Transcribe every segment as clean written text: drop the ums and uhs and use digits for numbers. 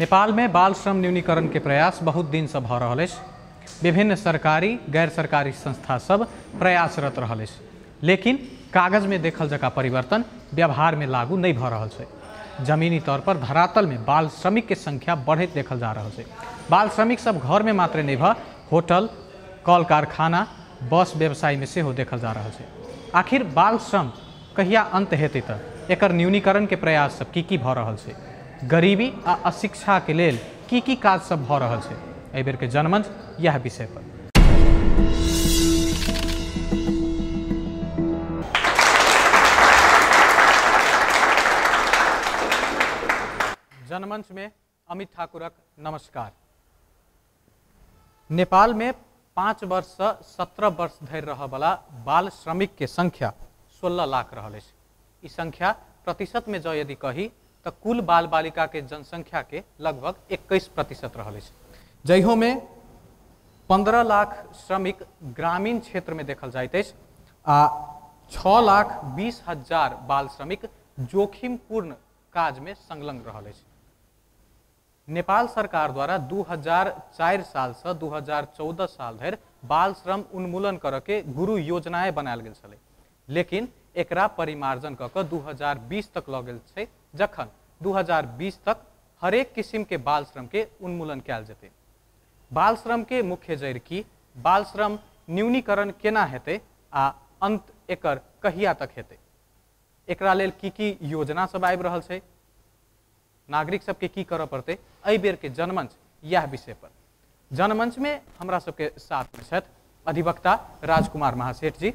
नेपाल में बाल श्रम न्यूनीकरण के प्रयास बहुत दिन से भ रहल अछि। विभिन्न सरकारी गैर सरकारी संस्था सब प्रयासरत रहल अछि, लेकिन कागज में देखल जका परिवर्तन व्यवहार में लागू नहीं भ रहल छै। जमीनी तौर पर धरातल में बाल श्रमिक के संख्या बढ़ैत देखल जा रहल छै। बाल श्रमिक सब घर में मात्र नहीं भ होटल, कल कारखाना, बस व्यवसाय में सेहो देखल जा रहल छै। आखिर बाल श्रम कहिया अंत हेतै त एकर न्यूनीकरण के प्रयास सब की भ रहल छै? गरीबी आ अशिक्षा के लेल की काज सब भ रहल छै? एहि बेर के जनमंच यह विषय पर। जनमंच में अमित ठाकुरक नमस्कार। नेपाल में 5 वर्ष से 17 वर्ष धरि रहय वाला बाल श्रमिक के संख्या 16 लाख रहल अछि। ई संख्या प्रतिशत में जँ यदि कही तो कुल बाल बालिका के जनसंख्या के लगभग 21% रहल अछि। जहियो में 15 लाख श्रमिक ग्रामीण क्षेत्र में देखल जाइत अछि आ 6,20,000 बाल श्रमिक जोखिमपूर्ण काज में संलग्न रहल अछि। नेपाल सरकार द्वारा 2004 साल से 2014 साल धरि बाल श्रम उन्मूलन करऽ के गुरु योजनाएं बनायल गेल छलै, लेकिन एकरा परिमार्जन कऽ कऽ 2020 तक लऽ गेल छै, जखन 2020 तक हरेक किसिम के बाल श्रम के उन्मूलन कयल जेतै। बाल श्रम के मुख्य जड़ि की, बाल श्रम न्यूनीकरण केना हेतै आ अंत एकर कहिया तक हेतै, एकरा लेल की योजना सब आबि रहल छै, नागरिक सबके की करऽ पड़तै, एहि बेर के जनमंच यह विषय पर। जनमंच में हमरा सबके साथ में छथि अधिवक्ता राजकुमार महासेठ जी,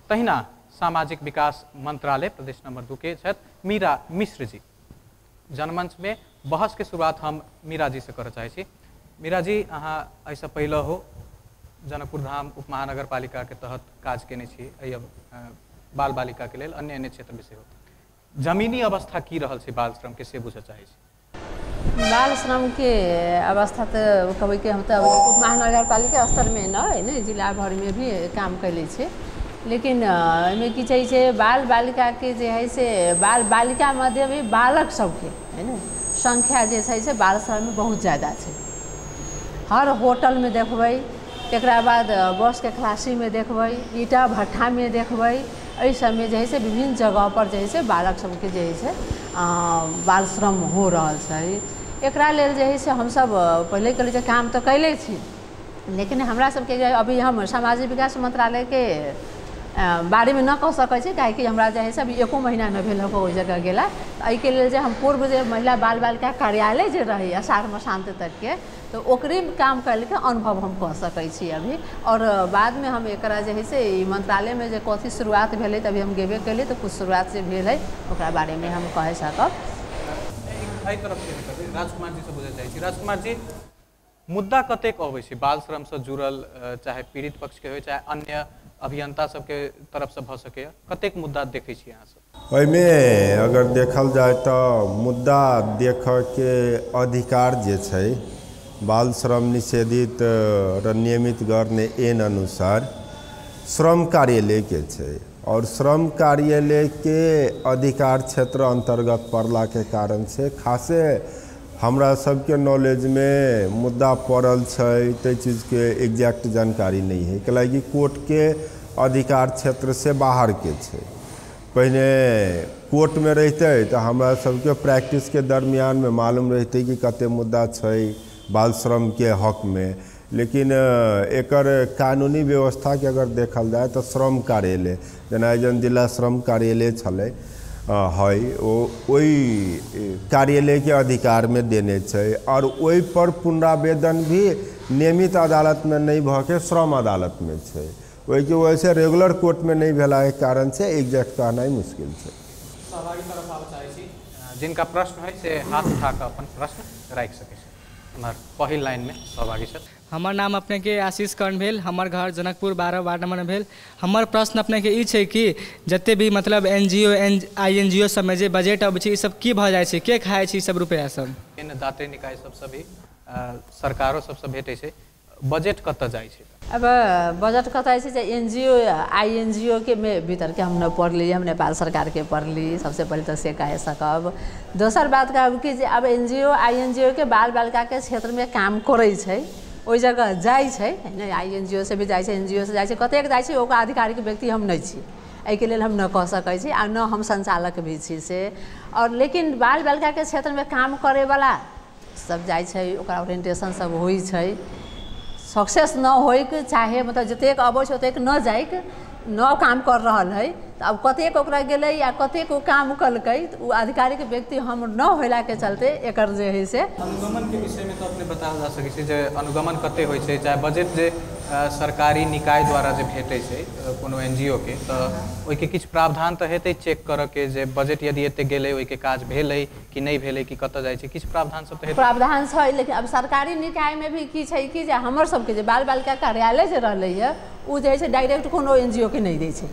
तहिना सामाजिक विकास मंत्रालय प्रदेश नंबर 2 के छथि मीरा मिश्र जी। जनमंच में बहस के शुरुआत हम मीरा जी से करऽ चाहै छी। मीरा जी, अहाँ एहिसँ पहिले हो जनकपुर धाम उप महानगरपालिका के तहत काज केने छी, एहि बाल बालिका के लेल अन्य अन्य क्षेत्र में सेहो। जमीनी अवस्था की रहल छै बाल श्रम के से बुझऽ चाहै छी। बाल श्रम के अवस्था तऽ कहबै कि हम तऽ उप महानगरपालिका स्तर में न जिला भर में भी काम कैले छी, लेकिन एहिमे की छै से बाल बालिका के जे है से बाल बालिका मध्य भी बालक सबके है ने संख्या जे छै से बाल श्रम में बहुत ज़्यादा छै। हर होटल में देखबै, तकरा बाद बस के खलासी में देखबै, ईटा भट्ठा में देखबै, एहि सबमे जे है से विभिन्न जगह पर जे है से बालक सबके जे है से बाल श्रम हो रहल छै। एकरा लेल जे है से हमसब पहिले कहली जे काम तऽ कैले छी, लेकिन हमरा सबके अभी हम सामाजिक विकास मंत्रालय के बारे में न कह सकै छी, काहेकि हमरा जे है से अभी एको महीना न भेल ओहि जगह गेला। एहिके लेल जे हम पूर्व जे महिला बाल बालिका कार्यालय जे रहै अषाढ़ मसान्त तकके, तऽ ओकरे काम करके अनुभव हम कह सकै छी अभी। और बादमे हम एकरा जे है से मंत्रालयमे जे कथी शुरुआत भेलै तऽ अभी हम गेबे केलियै, तऽ कुछ शुरुआत जे भेल है ओकरा बारेमे हम कह सकब। एहि तरफ राजकुमार जी से बुझै चाहै छी। राजकुमार जी, मुद्दा कतेक अबै छै बाल श्रमसँ जुड़ल, चाहे पीड़ित पक्षके होइ चाहे अन्य अभियंता सबके तरफ से भऽ सकैए, कतेक मुद्दा देखै छी अहाँ सब? एहिमे अगर देखल जाय तऽ मुद्दा देखऽके अधिकार जे छै बाल श्रम निषेधित र नियमित गर्ने ऐन अनुसार श्रम कार्यालय के छै, और श्रम कार्यालय के अधिकार क्षेत्र अंतर्गत पड़ला के कारण से खासे हमरा सबके नॉलेजमे मुद्दा पड़ल छै, ताहि चीजके एग्जैक्ट जानकारी नहीं है, कैलाकि कोर्ट के अधिकार क्षेत्र से बाहर के छै। पहिने कोर्ट में रहते तो हमरा सबके प्रैक्टिस के दरमियान में मालूम रहते कि कते मुद्दा छै बाल श्रम के हक में, लेकिन एकर कानूनी व्यवस्था के अगर देखल जाए तो श्रम कार्यालय जेना जन जिला श्रम कार्यालय छलै है ओहि कार्यालय के अधिकार में देने छै, और ओहि पर पुनरावेदन भी नियमित अदालत में नहीं भऽ के श्रम अदालत में छै। ओहिके वजह से रेगुलर कोर्ट में नहीं भेला के कारण से एग्जैक्ट कहनाइ मुश्किल छै। सहभागी तरफ आबऽ चाहै छी, जिनका प्रश्न है से हाथ उठा कऽ अपन प्रश्न राखि सकै छै। हमर पहिल लाइन में सहभागी छथि। हमर नाम अपनेके आशीष कर्ण भेल, हमर घर जनकपुर 12 वार्ड नंबर भेल। हमर प्रश्न अपनेके ई छै कि जते भी मतलब एनजीओ आईएनजीओ सबमे जे बजट अबै छै ई सब की भऽ जाइ छै, के खाइ छै ई सब रुपैआ सब? विभिन्न दात्री निकाय सबसँ भी सरकारो सबसँ भेटै छै, बजट कतऽ जाइ छै? अब बजट कतऽ जाइ छै, एनजीओ आईएनजीओ के में भीतरके हम न पढ़ली, हम नेपाल सरकारके पढ़ली सबसे पहिले तऽ से कह सकब। दोसर बात कहब कि जे अब एनजीओ आईएनजीओ के बाल बालिकाके क्षेत्रमे काम करै छै, ओहि जगह जाइ छै होइन, आईएनजीओ से भी जाइ छै, एनजीओ से जाइ छै, कतेक जाइ छै ओकर आधिकारिक व्यक्ति हम नहि छी, एहिके लेल हम न कह सकै छी आ न हम संचालक भी छी से। और लेकिन बाल बालिकाके क्षेत्रमे काम करैवला सब जाइ छै, ओकरा ओरिएंटेशन सब होइ छै, सक्सेस न होइक चाहे मतलब जतेक अबै छै ओतेक न जाइक, न काम कर रहल है तऽ अब कतेक ओकरा गेलै या कतेक ओ काम कलकै तऽ ओ आधिकारिक व्यक्ति हम न होइलाके चलते एकर जे है से अनुगमन के विषय में तो अपने बताओल जा सकै छै जे अनुगमन कते होइ छै, चाहे बजट जे सरकारी निकाय द्वारा जे भेटै छै कोनो एनजीओ के, तऽ ओहिके किछु प्रावधान तऽ हेतै चेक करऽ के जे बजट यदि एते गेलै ओहिके काज भेलै कि नहि भेलै कि कतऽ जाइ छै, किछु प्रावधान सब तऽ हेतै। प्रावधान छै, लेकिन अब सरकारी निकायमे भी की छै कि जे हमर सबके जे बाल बालिका कार्यालय जे रहलै हँ ओ जे है से डायरेक्ट कोनो एनजीओ के नहि दै छै,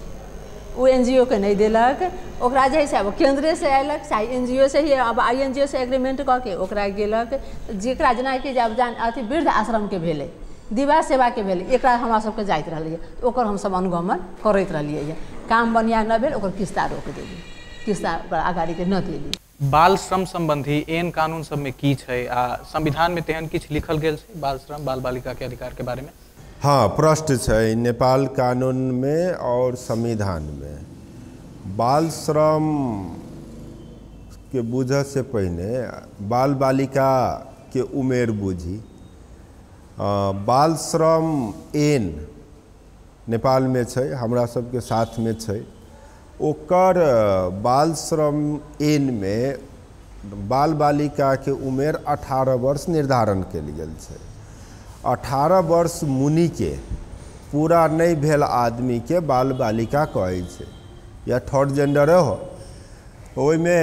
ओ एनजीओ के नहि देलक, ओकरा जे है से अब केंद्रे से अयलक चाहे एनजीओ से ही, अब आईएनजीओ से एग्रीमेंट कऽ के ओकरा गेलक, जेकरा जेनाकि जे अब जान अथी वृद्ध आश्रमके भेलै, दिवा सेवाके भेलै, एकरा हमरा सबके जाइत रहलैए तऽ ओकर हमसब अनुगमन करैत रहलियै, काम बढ़िआँ नहि भेल ओकर किस्ता रोक देली, किस्ता ओकर अगाड़ीके न देली। बाल श्रम सम्बन्धी एहन कानून सबमे की छै आ संविधानमे तेहन किछु लिखल गेल छै बाल श्रम बाल बालिका के अधिकार के बारे में? हाँ, प्रश्न छै नेपाल कानूनमे और संविधानमे बाल श्रम के बुझऽ से पहिने बाल बालिका के उमेर बुझी। बाल श्रम एन नेपालमे छै, हमरा सबके साथमे छै, ओकर बाल श्रम एनमे बाल बालिकाके उमेर 18 वर्ष निर्धारण कयल गेल छै। 18 वर्ष मुनिके पूरा नहि भेल आदमीके बाल बालिका कहै छै या थर्ड जेंडरे हो। ओहिमे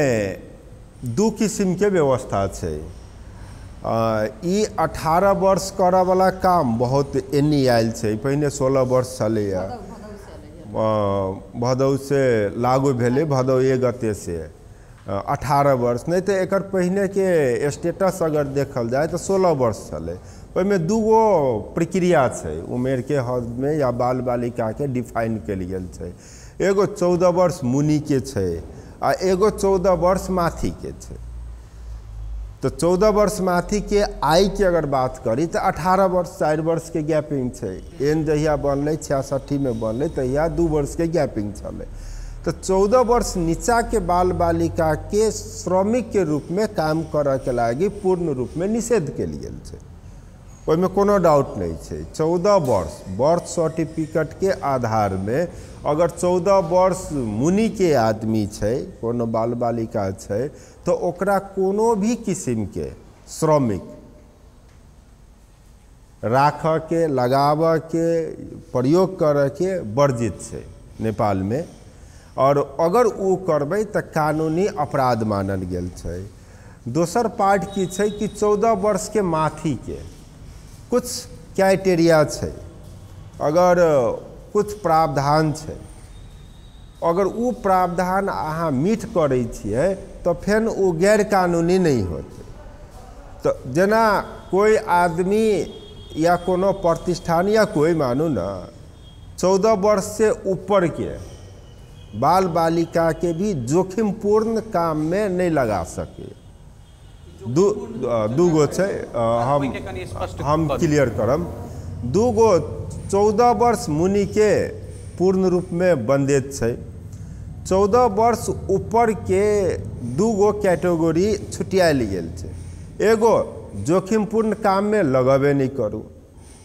दू किसिमके व्यवस्था छै। ई 18 वर्ष करऽवला काम बहुत एनी आयल छै, पहिने 16 वर्ष छलैए, भदौ से लागू भेलै, भदौ 1 गते से 18 वर्ष, नहि तऽ एकर पहिनेके स्टेटस अगर देखल जाय तऽ 16 वर्ष छलै। ओहिमे दूगो प्रक्रिया छै उमेरके हदमे या बाल बालिकाके डिफाइन कयल गेल छै, एगो 14 वर्ष मुनिके छै आ एगो 14 वर्ष माथीके छै। तऽ 14 वर्ष माथीके आइके अगर बात करी तऽ 18 वर्ष 4 वर्षके गैपिंग छै। एन जहिया बनलै 66मे बनलै तहिया 2 वर्षके गैपिंग छलै। तऽ 14 वर्ष नीचाके बाल बालिकाके श्रमिकके रूपमे काम करऽके लागि पूर्ण रूपमे निषेध कयल गेल छै, ओहिमे कोनो डाउट नहि छै। 14 वर्ष बर्थ सर्टिफिकेटके आधारमे अगर 14 वर्ष मुनिके आदमी छै, कोनो बाल बालिका छै, तऽ ओकरा कोनो भी किसिमके श्रमिक राखऽके, लगाबऽके, प्रयोग करऽके वर्जित छै नेपालमे, और अगर ओ करबै तऽ कानूनी अपराध मानल गेल छै। दोसर पार्ट की छै कि 14 वर्षके माथीके कुछ क्राइटेरिया छै, अगर कुछ प्रावधान छै, अगर ओ प्रावधान अहाँ मीट करै छियै तऽ फेर ओ गैर कानूनी नहि होतै। तऽ जेना कोइ आदमी या कोनो प्रतिष्ठान या कोइ मानू ने 14 वर्ष से ऊपरके बाल बालिका के भी जोखिमपूर्ण काम में नहीं लगा सके। दूगो छै, हम क्लियर करम। दूगो 14 वर्ष मुनि के पूर्ण रूप में बंदित छै, 14 वर्ष ऊपर के दूगो कैटेगरी छुटियाल गेल छै। एगो जोखिमपूर्ण काम में लगबे नहीं करू,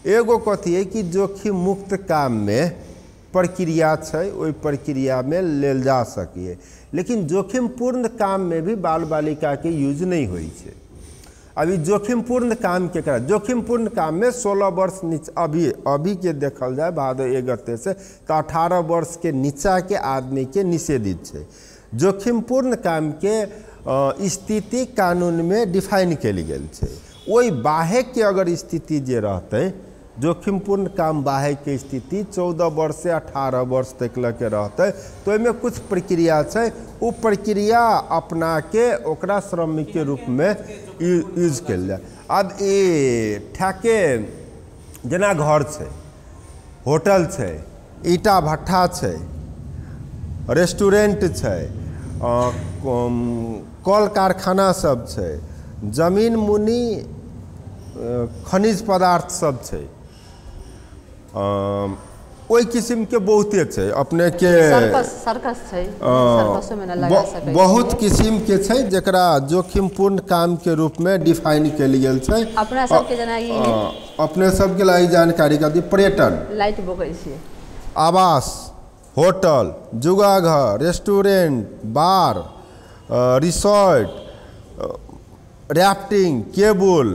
एगो कथी है कि जोखिम मुक्त काम में प्रक्रिया छै, ओहि प्रक्रिया में लेल जा सकिए, लेकिन जोखिमपूर्ण काम में भी बाल बालिका के यूज नहीं होइ छै। अभी जोखिमपूर्ण काम के करा, जोखिमपूर्ण काम में 16 वर्ष नीचे अभी अभी के देखल जाए भादो 1 गते से तो 18 वर्ष के नीचा के आदमी के निषेधित छै। जोखिमपूर्ण काम के स्थिति कानून में डिफाइन कयल गेल छै। ओहि बाहेक के अगर स्थिति जे रहतै, जोखिमपूर्ण काम बाहेक के स्थिति 14 वर्ष से 18 वर्ष तक लके रहतै तो ओहिमे कुछ प्रक्रिया छै, ओ प्रक्रिया अपना के ओकरा श्रमिक के रूप में यूज कयल जाय। अब ई ठेके जेना घर छै, होटल छै, ईंटा भट्ठा छै, रेस्टोरेंट छै, कल कारखाना सब छै, जमीन मुनि खनिज पदार्थ सब छै, ओहि किसिमके बहुते छै। अपनेके सर्कस छै, सर्कसोमे न लगा सकै। बहुत किसिमके छै जकरा जोखिमपूर्ण कामके रूपमे डिफाइन कयल गेल छै। अपना सबके जेना ई अपने सबके लागि जानकारी कर दी, पर्यटन, लाइट बोकै छियै, आवास, होटल, जुगाघर, रेस्टोरेंट, बार, रिसोर्ट, राफ्टिंग, केबुल,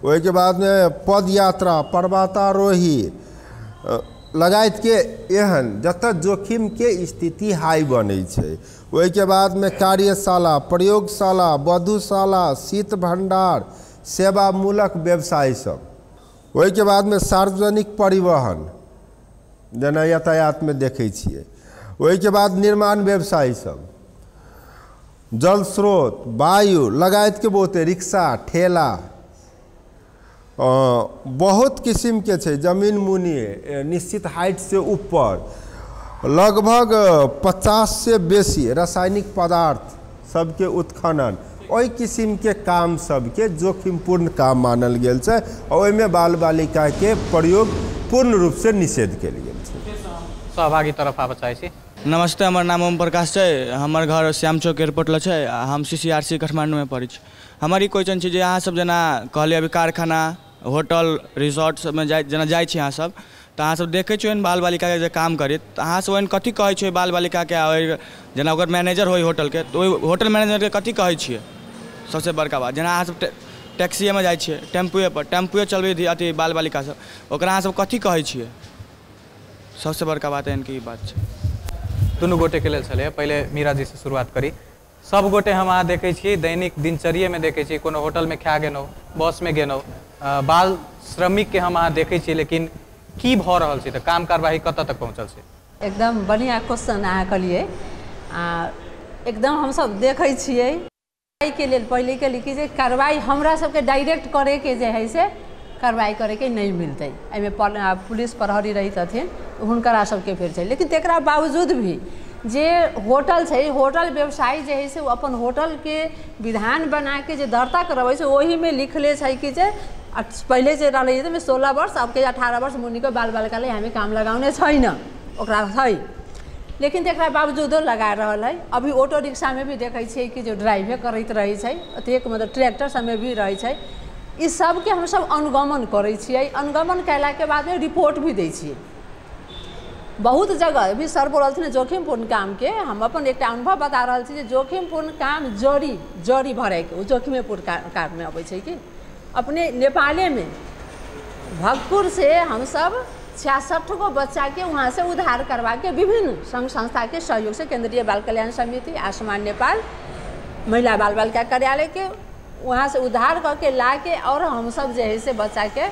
ओहिके बादमे पद यात्रा, पर्वतारोही लगायतके एहन जतऽ जोखिमके स्थिति हाई बनै छै। ओहिके बादमे कार्यशाला, प्रयोगशाला, वधुशाला, शीत भण्डार, सेवामूलक व्यवसाय सब। ओहिके बादमे सार्वजनिक परिवहन जेना यातायातमे देखै छियै। ओहिके बाद निर्माण व्यवसाय सब, जल स्रोत, वायु लगायतके बहुते, रिक्शा, ठेला, बहुत किसिमके छै। जमीन मुनि निश्चित हाइट से ऊपर लगभग 50 से बेसी रासायनिक पदार्थ सबके उत्खनन, ओहि किसिमके काम सबके जोखिमपूर्ण काम मानल गेल छै। ओहिमे बाल बालिकाके प्रयोग पूर्ण रूपसँ निषेध कयल गेल छै। सहभागी तरफ आबऽ चाहै छी। नमस्ते, हमर नाम ओम प्रकाश छै, हमर घर श्याम चौक एयरपोर्ट लग छै, आ हम CCRC काठमाण्डूमे पढ़ै छी। हमर ई क्वेश्चन छै जे अहाँ सब जेना कहलियै अभी कारखाना, होटल, रिसोर्ट सबमे जेना जाइ छी अहाँ सब, तऽ अहाँ सब देखै छियै बाल बालिकाके जे काम करैत, तऽ अहाँ सब ओहन कथी कहै छियै बाल बालिकाके? जेना ओकर मैनेजर होइ होटलके, तऽ ओहि होटल मैनेजरके कथी कहै छियै? सबसँ बड़का बात जेना अहाँ सब टैक्सीएमे जाइ छियै, टेम्पुएपर, टेम्पुए चलबै अथी बाल बालिका सब, ओकरा अहाँ सब कथी कहै छियै? सबसँ बड़का बात एहन की बात छै। दुनू गोटेके लेल छलै। पहिले मीरा जी से शुरुआत करी। सब गोटे हम अहाँ देखै छियै दैनिक दिनचर्येमे देखै छियै, कोनो होटलमे खा गेलहुँ, बसमे गेलहुँ, बाल श्रमिकके हम अहाँ देखै छियै, लेकिन की भऽ रहल छै? तऽ काम कारवाही कतऽ तक पहुँचल छै? एकदम बढ़िआँ क्वेश्चन अहाँ कहलियै। एकदम हमसब देखै छियै के लेल पहिले के लिए जे कार्रवाई हमरा सबके डायरेक्ट करैके जे है से कार्रवाई करैके नहि मिलतै। एहिमे पुलिस प्रहरी रहितथिन हुनकरा सबके फेर छै, लेकिन तकरा बावजूद भी जे होटल छै, होटल व्यवसायी जे है से ओ अपन होटलके विधान बनाके जे दर्ता करबै छै ओहिमे लिखले छै कि जे पहिले जे रहलै 16 वर्ष, अबके 18 वर्ष मुनिको बाल बालिकाले हामी काम लगाउने छैन ओकरा छै, लेकिन तकरा बावजूदो लगा रहल है। अभी ऑटो रिक्शामे भी देखै छियै कि जो ड्राइवे करैत रहै छै, अतेक मतलब ट्रैक्टर सबमे भी रहै छै। ई सबके हमसब अनुगमन करै छियै, अनुगमन कयलाके बादमे रिपोर्ट भी दै छियै। बहुत जगह अभी सर बोललथिन जोखिमपूर्ण कामके, हम अपन एकटा अनुभव बता रहल छी जे जोखिमपूर्ण काम जड़ी जड़ी भरैके ओ जोखिमेपूर्ण काममे अबै छै। कि अपने नेपालेमे भक्तपुर से हमसब 66 गो बच्चाके वहाँ से उद्धार करवाके विभिन्न संघ संस्थाके सहयोग से केंद्रीय बाल कल्याण समिति, आसमान नेपाल, महिला बाल बालिका कार्यालयके वहाँ से उद्धार करके ला के और हमसब जे है से बच्चाके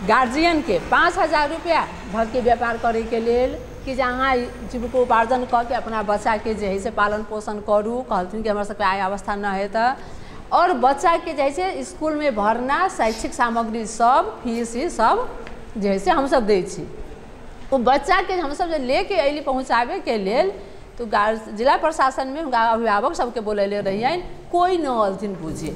गार्जियनके 5000 रुपया भरके व्यापार करैके लेल कि जे अहाँ जीविकोपार्जन कऽ के अपना बच्चाके जे है से पालन पोषण करू। कहलथिन कि हमरा सबके आय अवस्था न है तऽ, और बच्चाके जे है से इसकुलमे भरना, शैक्षिक सामग्री सब, फीस ई सब जे है से हमसब दै छी। ओ बच्चाके हमसब जे लेके अयली पहुँचाबैके लेल तो जिला प्रशासनमे हुनका अभिभावक सबके बोलैले रहियनि, कोइ न अलथिन बुझे।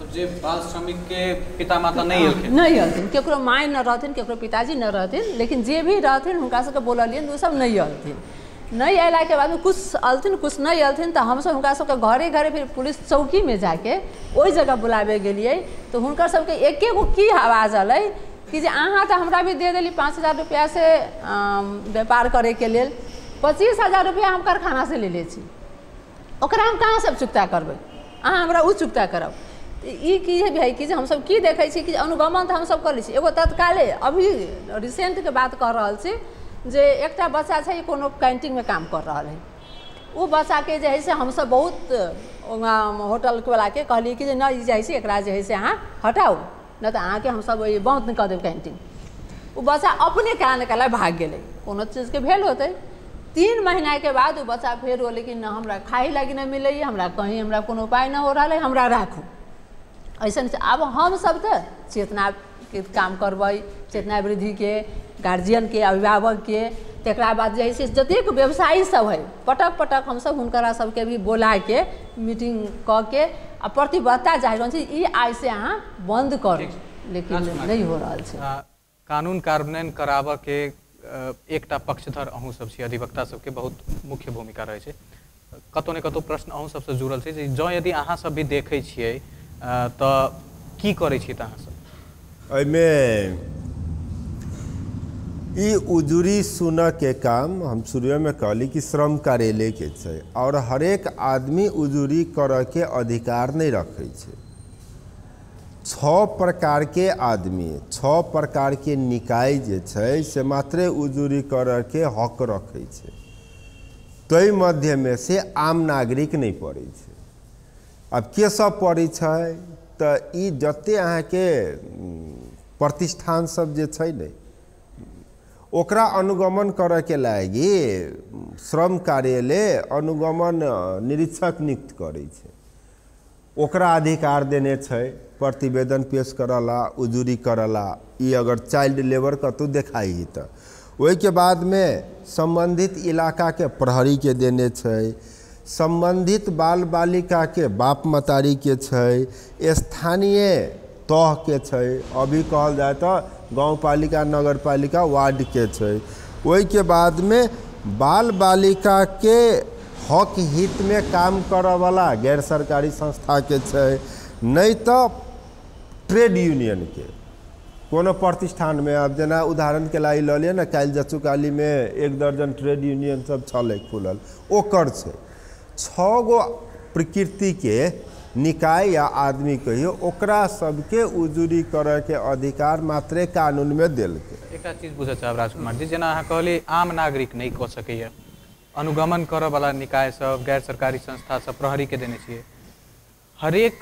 जे बाल श्रमिक के पिता माता नहीं अलखिन, नहीं अलथिन, केकरो माय न रहथिन, केकरो पिताजी न रहथिन, लेकिन जे भी रहथिन हुनका सबके बोललियनि ओ सब नहीं अलथिन। नहीं अयलाके बादमे कुछ अलथिन कुछ नहीं अलथिन, तऽ हमसब हुनका सबके घरे घरे फिर पुलिस चौकीमे जाके ओहि जगह बुलाबे गेलियै तऽ हुनकर सबके एके गो की आवाज अलै कि जे अहाँ तऽ हमरा भी दे देली 5000 रुपया से व्यापार करैके लेल, 25000 रुपया हम कारखाना से ले लै छी, ओकरा हम कहाँ से चुकता करबै, अहाँ हमरा ओ चुकता करब। ई की है कि जे हमसब की देखै छी कि अनुगमन तऽ हमसब कऽ लै छी। एगो तत्काले अभी रिसेंटके बात कऽ रहल छी जे एकटा बच्चा छै कोनो कैंटीनमे काम कर रहल है, ओ बच्चाके जे है से हमसब बहुत होटलवलाके कहलियै कि जे नहि ई जे है से एकरा जे है से अहाँ हटाउ, नहि तऽ अहाँके हमसब बन्द कऽ देब कैंटीन। ओ बच्चा अपने केना ने केना भागि गेलै, कोनो चीजके भेल होतै। 3 महीनाके बाद ओ बच्चा फेर होलै कि नहि हमरा खाइ लागी नहि मिलैए, हमरा कहीं हमरा कोनो उपाय नहि हो रहल है, हमरा राखू। ऐसन आब हमसब तऽ चेतना के काम करबै, चेतना वृद्धिके, गार्जियनके, अभिभावकके। तकरा बाद जे है से जतेक व्यवसायी सब है पटक पटक हमसब हुनकरा सबके भी बोलाके मीटिंग कऽ के आ प्रतिबद्धता जाहिर करै छी ई आइसँ अहाँ बन्द करू, लेकिन नहि हो रहल छै। कानून कार्यान्वयन कराबऽ के एकटा पक्षधर अहूँ सब छी, अधिवक्ता सबके बहुत मुख्य भूमिका रहै छै। कतौ ने कतौ प्रश्न अहूँ सबसँ जुड़ल छै जे जँ यदि अहाँ सब भी देखै छियै तऽ की करै छियै तऽ अहाँ सब? एहिमे ई उजुरी सुनऽ के काम हम शुरुएमे कहली कि श्रम कार्यालय के छै और हरेक आदमी उजुरी करऽ के अधिकार नहि रखै छै। 6 प्रकार के आदमी, 6 प्रकार के निकाय जे छै से मात्रे उजुरी करऽ के हक रखै छै। ताहि मध्यमे से आम नागरिक नहि पड़ै छै। आब के सब पड़ै छै तऽ ई जते अहाँके प्रतिष्ठान सब जे छै ने ओकरा अनुगमन करऽके लागि श्रम कार्यालय अनुगमन निरीक्षक नियुक्त करै छै। ओकरा अधिकार देने छै प्रतिवेदन पेश करला, उजुरी करला, ई अगर चाइल्ड लेबर कतहु देखाइ तऽ। ओहिके बादमे सम्बन्धित इलाकाके प्रहरीके देने छै, सम्बन्धित बाल बालिकाके बाप मतारीके छै, स्थानीय तहके छै, अभी कहल जाय तऽ गाँवपालिका, नगरपालिका, वार्डके छै। ओहिके बादमे बाल बालिकाके हक हितमे काम करऽवला गैर सरकारी संस्थाके छै, नहि तऽ ट्रेड यूनियनके कोनो प्रतिष्ठानमे। आब जेना उदाहरणके लागि लऽ लिअ ने, काल्हि जचुकालीमे 1 दर्जन ट्रेड यूनियन सब छलै खुलल, ओकर छै। 6 गो प्रकृतिके निकाय या आदमी कहियो ओकरा सबके उजुरी करऽके अधिकार मात्रे कानूनमे देलकै। एकटा चीज बुझऽ चाहब राजकुमार जी, जेना अहाँ कहली आम नागरिक नहि कऽ सकैए, अनुगमन करऽवला निकाय सब, गैर सरकारी संस्था सब, प्रहरीके देने छियै, हरेक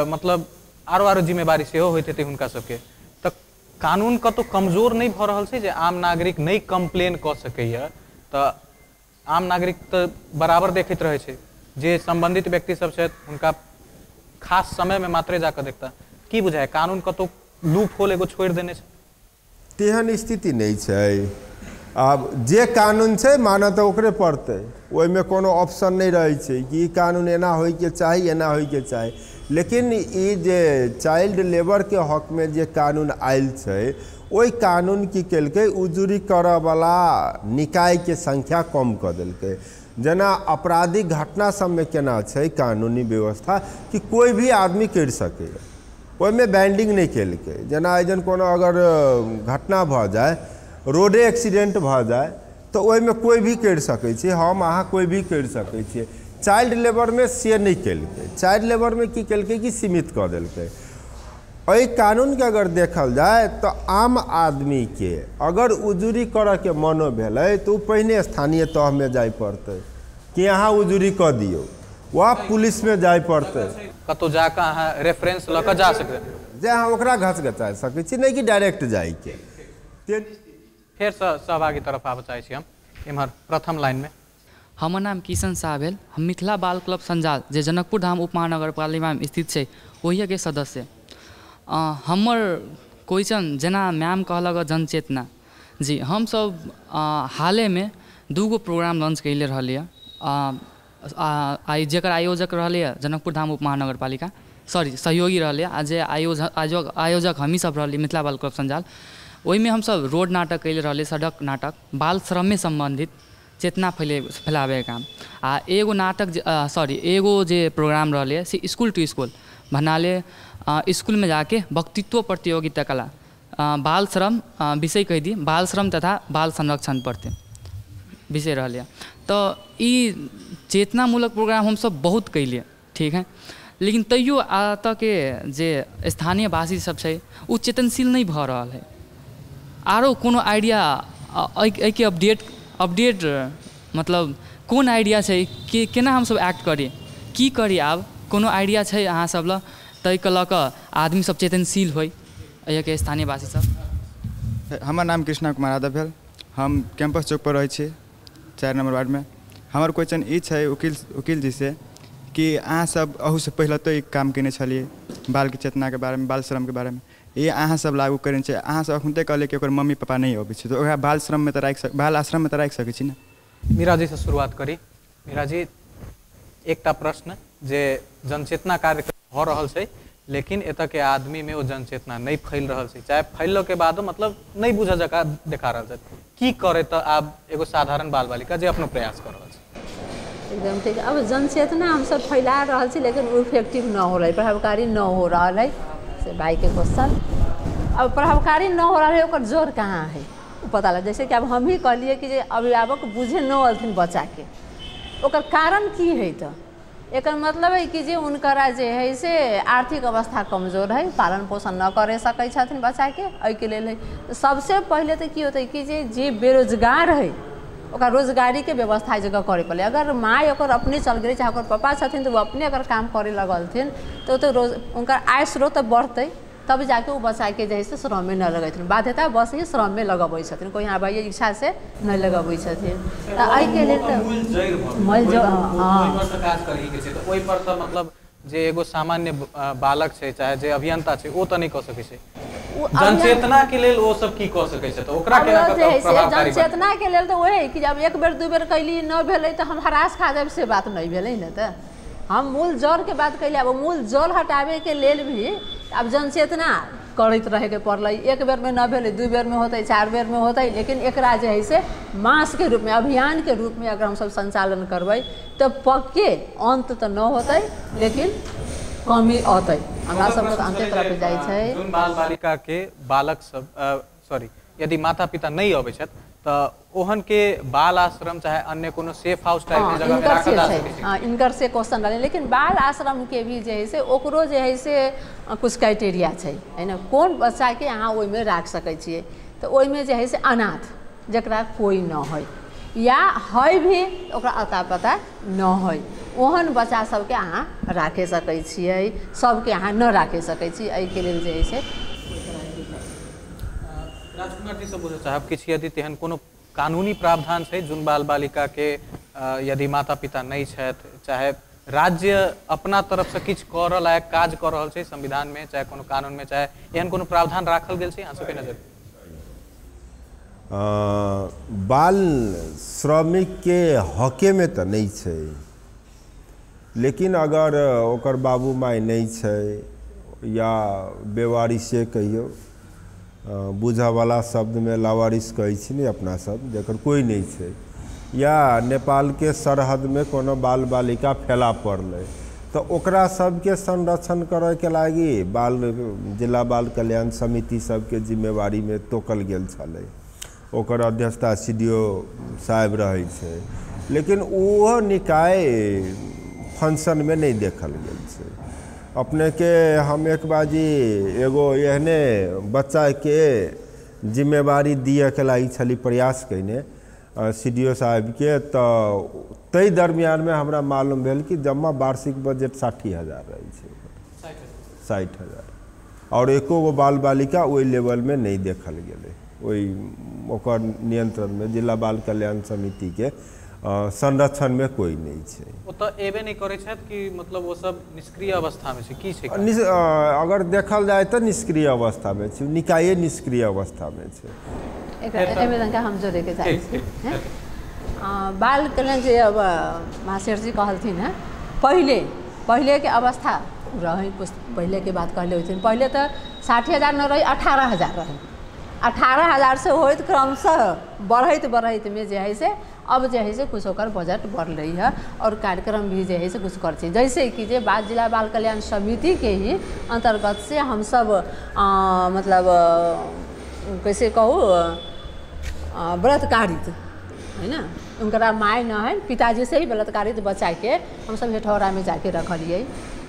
मतलब आरो आरो जिम्मेवारी सेहो होइत हेतै हुनका सबके, तऽ कानून कतौ कमजोर नहि भऽ रहल छै जे आम नागरिक नहि कम्प्लेन कऽ सकैए? तऽ आम नागरिक तऽ बराबर देखैत रहै छै, जे सम्बन्धित व्यक्ति सब छथि हुनका खास समयमे मात्रे जाकऽ देखता। की बुझाय कानून कतौ लूप होल एगो छोड़ि देने छै? तेहन स्थिति नहि छै। आब जे कानून छै मानऽ तऽ ओकरे पड़तै, ओहिमे कोनो ऑप्शन नहि रहै छै कि ई कानून एना होइके चाही, एना होइके चाही। लेकिन ई जे चाइल्ड लेबरके हकमे जे कानून आयल छै ओहि कानून की केलकै, उजुरी करऽवला निकायके संख्या कम कऽ देलकै। जेना आपराधिक घटना सबमे केना छै कानूनी व्यवस्था कि कोइ भी आदमी करि सकैए, ओहिमे बैंडिंग नहि केलकै। जेना एहन कोनो अगर घटना भऽ जाय, रोडे एक्सीडेंट भऽ जाय, तऽ ओहिमे कोइ भी करि सकै छै, हम अहाँ कोइ भी करि सकै छियै। चाइल्ड लेबरमे से नहि केलकै। चाइल्ड लेबरमे की केलकै कि सीमित कऽ देलकै। एहि कानूनके अगर देखल जाय तऽ आम आदमीके अगर उजुरी करऽके मनो भेलै तऽ ओ पहिने स्थानीय तहमे जाय पड़तै कि अहाँ उजुरी कऽ दियौ, वा पुलिसमे जाय पड़तै, कतहु जाकऽ अहाँ रेफरेंस लऽ कऽ जा सकबै जे अहाँ ओकरा घचघचा सकै छी, नहि कि डायरेक्ट जाइके। फेरसँ सहभागी तरफ आबऽ चाहै छी हम, एम्हर प्रथम लाइनमे। हमर नाम किशन शाह भेल, हम मिथिला बाल क्लब संजाल जे जनकपुर धाम उप महानगरपालिकामे स्थित छै ओहिके सदस्य। हमर क्वेश्चन जेना मैम कहलक जनचेतना जी, हमसब हालेमे 2 गो प्रोग्राम लॉन्च कैले रहलियै, जकर आयोजक रहलैए जनकपुर धाम उप महानगरपालिका, सॉरी सहयोगी रहलैए, आ जे आयोजक हमही सब रहलियै मिथिला बाल क्लब संजाल। ओहिमे हमसब रोड नाटक कैले रहलियै, सड़क नाटक, बाल श्रममे सम्बन्धित चेतना फैलाबैके काम। आ एगो नाटक सॉरी एगो जे प्रोग्राम रहलै से स्कूल टू स्कूल भन्नाले स्कूलमे जाके वक्तृत्व प्रतियोगिता कला बाल श्रम विषय कहि दी, बाल श्रम तथा बाल संरक्षण प्रति विषय रहलै। तऽ ई चेतनामूलक प्रोग्राम हमसब बहुत कैलियै, ठीक है, लेकिन तैयो एतऽके जे स्थानीय वासी सब छै ओ चेतनशील नहि भऽ रहल है। आरो कोनो आइडिया एहिके अपडेट मतलब कोन आइडिया छै कि केना हमसब एक्ट करी, की करी, आब कोनो आइडिया छै अहाँ सब लग ताहिके लऽ कऽ आदमी सब चेतनशील होइ एहिके स्थानीयवासी सब? हमर नाम कृष्णा कुमार यादव भेल, हम कैंपस चौक पर रहै छी 4 नंबर वार्डमे। हमर क्वेश्चन ई छै वकील जी से कि अहाँ सब अहूसँ पहिले तो एक काम केने छलियै बालके चेतनाके बारेमे, बाल श्रमके बारेमे, ई अहाँ सब लागू करेने छै। अहाँ सब अखनते कहलियै कि ओकर मम्मी पापा नहि अबै छै, तऽ ओकरा बाल श्रममे तऽ राखि बाल आश्रममे तऽ राखि सकै छी ने। मीरा जी से शुरुआत करी। मीरा जी, एकटा प्रश्न जे जनचेतना कार्यक्रम भऽ रहल छै, लेकिन एतऽ के आदमी में ओ जनचेतना नहीं फैल रहल छै, चाहे फैललो के बादो मतलब नहीं बुझ जका देखा रहल छै, की करे तऽ आब एगो साधारण बाल बालिका जे अपनो प्रयास कर रहल छै? एकदम ठीक। अब जनचेतना हमसब फैला रहल छी, लेकिन ओ इफेक्टिव न हो रहा, प्रभावकारी न हो रहा है। से भाई के क्वेश्चन, अब प्रभावकारी न हो रहा है, ओकर जोर कहाँ है उ पता लग। जैसे कि अब हम ही कहलिए कि जे अभिभावक बुझे न अलथिन बच्चा के, ओकर कारण की है? तो एकर मतलब है कि जे उनकरा जे है से आर्थिक अवस्था कमजोर है, पालन पोषण न करे सकै छथिन बच्चा के, एहिके लेल है। सबसे पहले तो की होतै कि जे बेरोजगार है ओकरा रोजगारी के व्यवस्था जगह करे पड़े। अगर माय ओकर अपने चल गेलै, चाहे ओकर पापा छथिन तो वो अपने अगर काम करे लगलथिन तो रोज उनकर आय स्रोत बढ़तै, तब जाके वो बच्चाके जे है से श्रममे न लगेथिन, बाध्यता बस ही श्रममे लगबै छथिन, कोई यहाँ भाई इच्छा से नहीं लगबै छथिन। तऽ एहिके लेल तऽ काज करैके छै, तऽ ओहि पर तऽ मतलब जे एगो सामान्य बालक छै चाहे जे अभियंता छै ओ तऽ नहि कऽ सकै छै। जनचेतना के लेल ओ सब की कऽ सकै छै, तऽ ओकरा केना प्रभावकारी? जनचेतना के लेल तऽ ओहे कि जब एक बेर दू बेर कैली न भेलै तऽ हम हरास खा जायब, से बात नहीं भेलै ने। तऽ हम मूल जड़ के बात कैली, अब मूल जड़ हटाबे के लेल भी अब जनचेतना करैत रहेके पड़लै। एक बेरमे न भेलै, दू बेरमे होतै, चारि बेरमे होतै, लेकिन एकरा जे है से मास के रूपमे, अभियान के रूपमे अगर हमसब संचालन करबै तऽ पक्के अन्त तऽ न होतै, लेकिन कमी अतै। हमरा सबके तऽ अन्ते तरफ जाइ छै। जुन बाल बालिका के बालक सब सॉरी यदि माता पिता नहीं अबै छथि तऽ ओहन के बाल आश्रम चाहे अन्य कोनो सेफ हाउस टाइप के जगह में राखल जा सकै छै। हां, इनकर से क्वेश्चन रहलै, लेकिन बाल आश्रम के भी जे है से ओकरो जे है से कुछ क्राइटेरिया छै, है ना, कोन बच्चा के अहाँ ओहिमे राख सकै छियै। तऽ ओहिमे जे है से अनाथ, जकरा कोई न है या है भी ओकरा अता पता न है, ओहन बच्चा सबके अहाँ राखे सकै छियै, सबके अहाँ न राखे सकै छी। एहिके लेल जे है से राजकुमार जी से बुझऽ चाहब किछु यदि तेहन कोनो कानूनी प्रावधान छै जुन बाल बालिका के यदि माता पिता नहीं छथि, चाहे राज्य अपना तरफ से किछु करऽ लायक काज कऽ रहल छै संविधान में, चाहे कोनो कानून में, चाहे एहन कोनो प्रावधान राखल गेल छै अहाँ सबके नजर? बाल श्रमिक के हके में तऽ नहीं छै, लेकिन अगर ओकर बाबू माय नहीं छै या बेवारिसे कहियो, बुझऽवला शब्दमे लावारिस कहै छी ने अपना सब, जकर कोइ नहि छै, या नेपालके सरहदमे कोनो बाल बालिका फैला पड़लै तऽ ओकरा सबके संरक्षण करैके लागि बाल जिला बाल कल्याण समिति सबके जिम्मेवारीमे तोकल गेल छलै, ओकर अध्यक्षता CDO साहेब रहै छै, लेकिन ओहो निकाय फंक्शनमे नहि देखल गेल छै। अपनेके हम एक बाजी एगो एहने बच्चाके जिम्मेवारी दियके लागि छली प्रयास कयने CDO साहेबके, तऽ ताहि दरमियानमे हमरा मालूम भेल कि जम्मा वार्षिक बजट 60,000 रहै छै, 60,000, आओर एको गो बाल बालिका ओहि लेवलमे नहि देखल गेलै, ओहि ओकर नियंत्रणमे जिला बाल कल्याण समितिके संरक्षणमे कोइ नहि छै। ओ तऽ एबे नहि करै छथि कि मतलब ओ सब निष्क्रिय अवस्थामे छै, की छै? अगर देखल जाय तऽ निष्क्रिय अवस्थामे छै, निकाये निष्क्रिय अवस्थामे छै। एहिमे तनिका हम जोड़ैके चाहै छी। बाल कल्याण जे अब मास्टर जी कहलथिन हेँ, पहिले पहिलेके अवस्था रहै, पहिलेके बात कहले होथिन, पहिले तऽ 60,000 न रही, 18,000 रहै, 18,000 से होइत क्रमशः बढ़ैत बढ़ैत में जे है से अब जे है से कुछ ओकर बजट बढ़लै है और कार्यक्रम भी जे है से कुछ कर छै। जैसे कि जे बाल जिला बाल कल्याण समिति के ही अंतर्गत से हमसब मतलब कैसे कहू बलात्कारित है ना, उनकरा my न है, पिताजी से ही बलात्कारित बच्चाके हमसब हेठौरामे जाके रखलियै।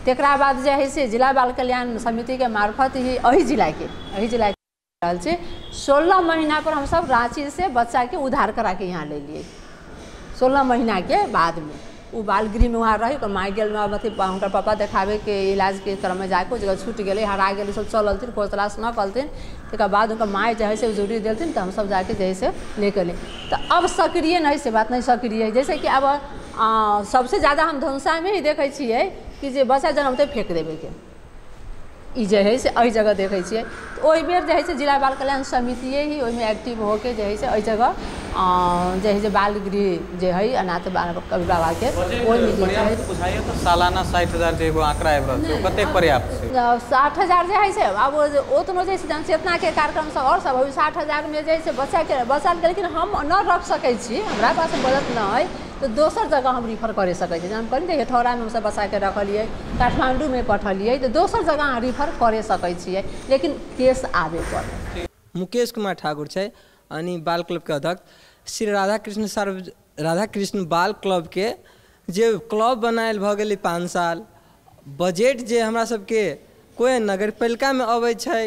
तकरा बाद जे है से जिला बाल कल्याण समिति के मार्फत ही एहि जिला रहल छै 16 महीना पर हमसब राँची से बच्चाके उधार करा के यहाँ ले लिए। 16 महीना के बाद में वो बाल गृह में वहाँ रही, ओकर माय गेल अथी हुनकर पापा देखाबे के इलाज के क्रम में जाके जगह छूटि गेलै, हरा गेलै, सब चल अलथिन, खोज तलाश न कलथिन। तकर बाद हुनकर माय जे है से जरूरी देलथिन तऽ हमसब जाके जे है से ले के अयली। तऽ अब सक्रिय नहीं, से बात नहीं सक्रिय है। जैसे कि अब सबसे ज़्यादा हम धनुषामे ही देखै छियै कि जे बच्चा जन्मते फेंक देबे के, ई जे है से एहि जगह देखै छियै। तऽ ओहि बेर जे है से जिला बाल कल्याण समितिये ही ओहिमे एक्टिव होके जे है से एहि जगह जे है से बाल गृह जे है अनाथ बाल बाबाके ओहिमे जे है बुझाइए। तऽ सालाना 60,000 जे एगो आंकड़ा आबि रहल छै, ओ कतेक पर्याप्त छै? 60,000 जे है से आब ओतनो जे जनचेतनाके कार्यक्रम सब आओर सब 60,000 मे जे है से बच्चाके बच्चा, लेकिन हम न रख सकै छी, हमरा पास बजट न है, तऽ दोसर जगह हम रिफर करि सकै छी। हम कहली हेठौरामे हमसब बच्चाके रखलियै, काठमाण्डूमे पठलियै, तऽ दोसर जगह अहाँ रिफर करि सकै छियै, लेकिन केस आबे पर। मुकेश कुमार ठाकुर छै अनि बाल क्लबके अध्यक्ष। श्री राधा कृष्ण सर्व राधा कृष्ण बाल क्लबके जे क्लब बनायल भऽ गेलै 5 साल, बजट जे हमरा सबके कोइ नगरपालिकामे अबै छै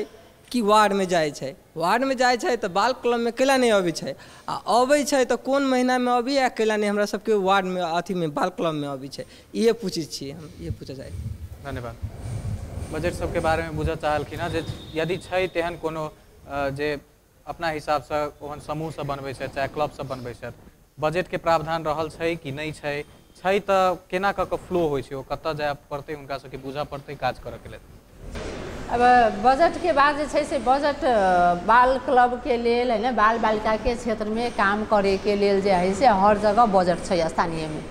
कि वार्डमे जाइ छै? वार्डमे जाइ छै तऽ बाल क्लबमे कैला नहि अबै छै? आ अबै छै तऽ कोन महीनामे अबै आ कैला नहि हमरा सबके वार्डमे अथीमे बाल क्लबमे अबै छै? इहे पूछै छियै हम, इहे पूछऽ चाहै। धन्यवाद। बजट सबके बारेमे बुझऽ चाहलखिन हँ जे यदि छै तेहन कोनो जे अपना हिसाबसँ ओहन समूह सब बनबै छथि चाहे क्लब सब बनबै छथि, बजटके प्रावधान रहल छै कि नहि छै? छै तऽ केना कऽ कऽ फ्लो होइ छै? ओ कतऽ जाय पड़तै हुनका सबके, बुझऽ पड़तै काज करऽके लेल? अब बजटके बाद जे छै से बजट बाल क्लबके लेल होइन, बाल बालिकाके क्षेत्रमे काम करैके लेल जे है से हर जगह बजट छै, स्थानीयमे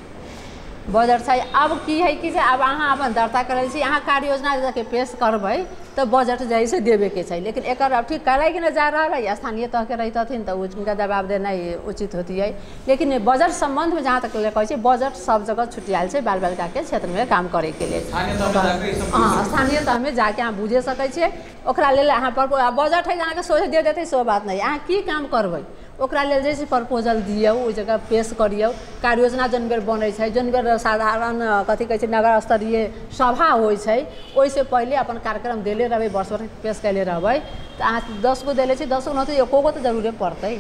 बजट छै। अब की है कि जे आब अहाँ अपन दर्ता करै छी, अहाँ कार्य योजना जाके पेश करबै तऽ बजट जे है से देबेके छै। लेकिन एकर अब ठीक करै कि नहि जा रहल है, स्थानीय तहके रहितथिन तऽ हुनका जवाब देनाइ उचित होतियै। लेकिन बजट सम्बन्धमे जहाँ तक कहै छै, बजट सब जगह छुटियाल छै बाल बालिकाके क्षेत्रमे काम करैके लेल। हँ, स्थानीय तहमे जाके अहाँ बुझे सकै छियै। ओकरा लेल अहाँ पर बजट है, अहाँके सोझे दे देतै से बात नहि। अहाँ की काम करबै, ओकरा लेल जे छै प्रपोजल दियौ, ओहि जगह पेश करियौ। कार्ययोजना जौन बेर बनै छै, जौन बेर साधारण कथी कहै छै नगर स्तरीय सभा होइ छै, ओहिसँ पहिले अपन कार्यक्रम देले रहबै, वर्ष वर्ष पेश कैले रहबै, तऽ अहाँ 10 गो देले छी, 10 गो नहि एको गो तऽ जरूरे पड़तै